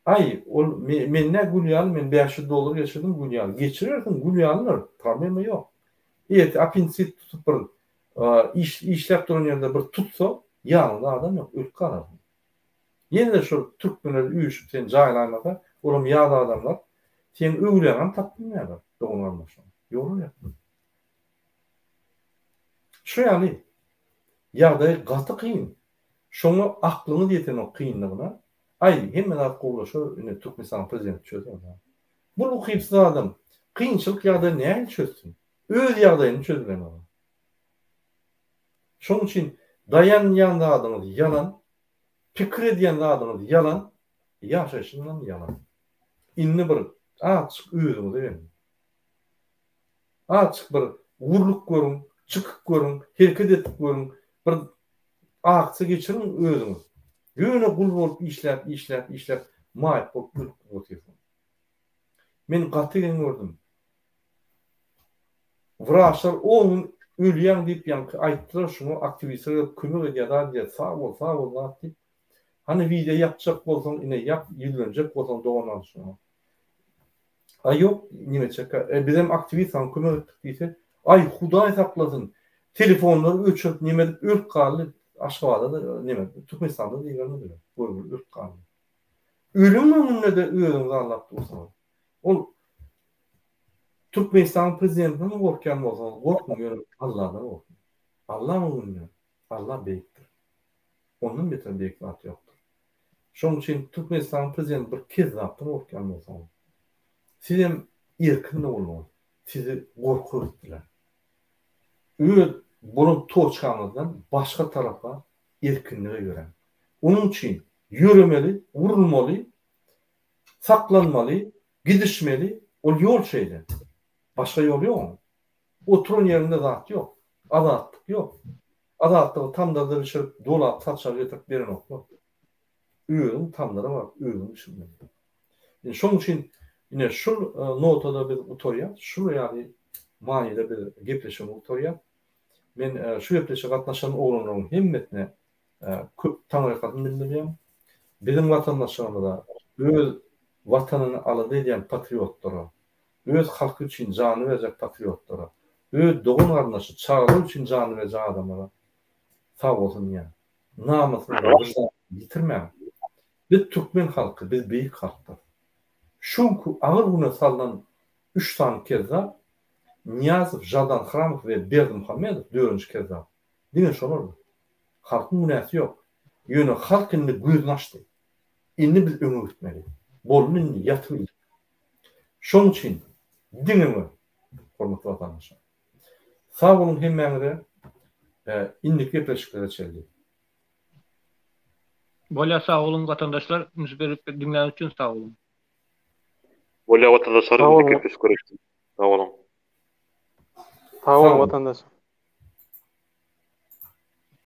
Aý, ol men-nä gül ýaly, men 500 dollar geçirdim gül ýaly. Geçirersiň gül ýalydyr, problema ýok. Erte appendisit tutup bir iş işläp duran ýerde bir tutsa, ýanyňda adam ýok, ölüp galarsyň. Ýene-de şol türkmenler üýşüp seni jaýlaýmasa, olam ýat adamlar, seň öwlüýäňem tapyp bilmeýärler, dogan-garyndaşlaryň. Ýolar ýapyl. Şu ýaly ýagdaý gaty kyn. Şoňa aklyňyz ýetenok kynlygyna. Aý, hemme zat gowulaşar, indi Türkmenistanyň prezidenti çözer zat. Bul ukypsyz adam kynçylyk ýagdaýyny nähili çözsün? Öz ýagdaýyny çözübilenok. Şonuň üçin daýanýan zadyňyz ýalan, pikir edýän zadyňyz ýalan, ýaşaýşyňyzam ýalan. Indi bir azjyk özüňize geliň. Azjyk bir gurlup görüň, çykyp görüň, hereket edip görüň, bir aksiýa geçiriň özüňiz. Ýöne gul bolup işläp, işläp, işläp maýyp bolup ölüp otyrsyňyz. Men gaty geň gördüm. Wraçlar on gün ölýäň diýip ýaňky aýtdylar şuňa aktiwistler gelip kömek edýär zat edýär sag bol sag bol zat diýip. Hany wideo ýapjak bolsaň ine ýap ýüzlenjek bolsaň dogan alşyňa. Aý ýok nimeçeka e bizem aktiwist saňa kömek etdik diýse aý hudaý saklasyn telefonlary öçürip neme edip ölüp galdy Aşgabada-da neme Türkmenistanda-da ibermediler görgüli ölüp galdy. Ölüň öňünde-de özüňizi aldap dursuňyz. Ol Türkmenistanyň prezidentinden gorkýan bolsaňyz gorkmaň ýöne Alladan gorkuň. Allaň öňünde Alla beýikdir. Ondan beter beýik zat ýokdur. Şonuň üçin Türkmenistanyň prezidenti bir kezzapdan gorkýan bolsaňyz, sizem erkin bolmaňyz, sizi gorky öwretdiler. Öz bolan toçkaňyzdan başga tarapa erkinlige ýöräň. Onuň üçin ýöremeli, urulmaly, saklanmaly, gidişmeli, ol ýol şeýle. Başga ýol ýok onuň. Oturan ýeriňde zat ýok. Azatlyk ýok. Azatlygy tamdyrda bişirip, dolap saçaga getirip berenoklar. Özüň tamdyra baryp, özüň bişirmeli. Ine, şonuň üçin ine şul notada biz gutarýas. Şul ýaly manyda biz gepleşigimizi gutarýas. Men şu gepleşige gatnaşan oglanlaryň hemmesine köp taňryýalkasyn bildirýän. Biziň watandaşlarymyza, öz Watanyny alada edýän patriotlara, öz halky üçin janyny berjek patriotlara, öz dogan-garyndaşy, çagalary üçin janyny berjek adamlara sag bolsun diýýän. Namysyňyzy, wyždanyňyzy ýitirmäň. Biz türkmen halky, biz beýik halkdyr. Şu günki agyr güne salnan üç sany kezzap, Nyýazow, Žadan Hramow we Berdimuhamedow dördünji kezzap. Diňe şolardyr. Halkyň günäsi ýok. Ýöne halk indi gözüni açdy. Indi biz öňe gitmeli. Boldy indi ýatybildik. Şoň üçin diňe öňe, hormatly watandaşlar. Sag boluň hemmäňize. Indiki gepleşiklere çenli.
Bolýar sag boluň watandaşlar üns berip diňläniz üçin sag boluň.
Bolýar watandaşlar indiki gepleşik görüşdik. Sag boluň.
Sag boluň watandaşlar.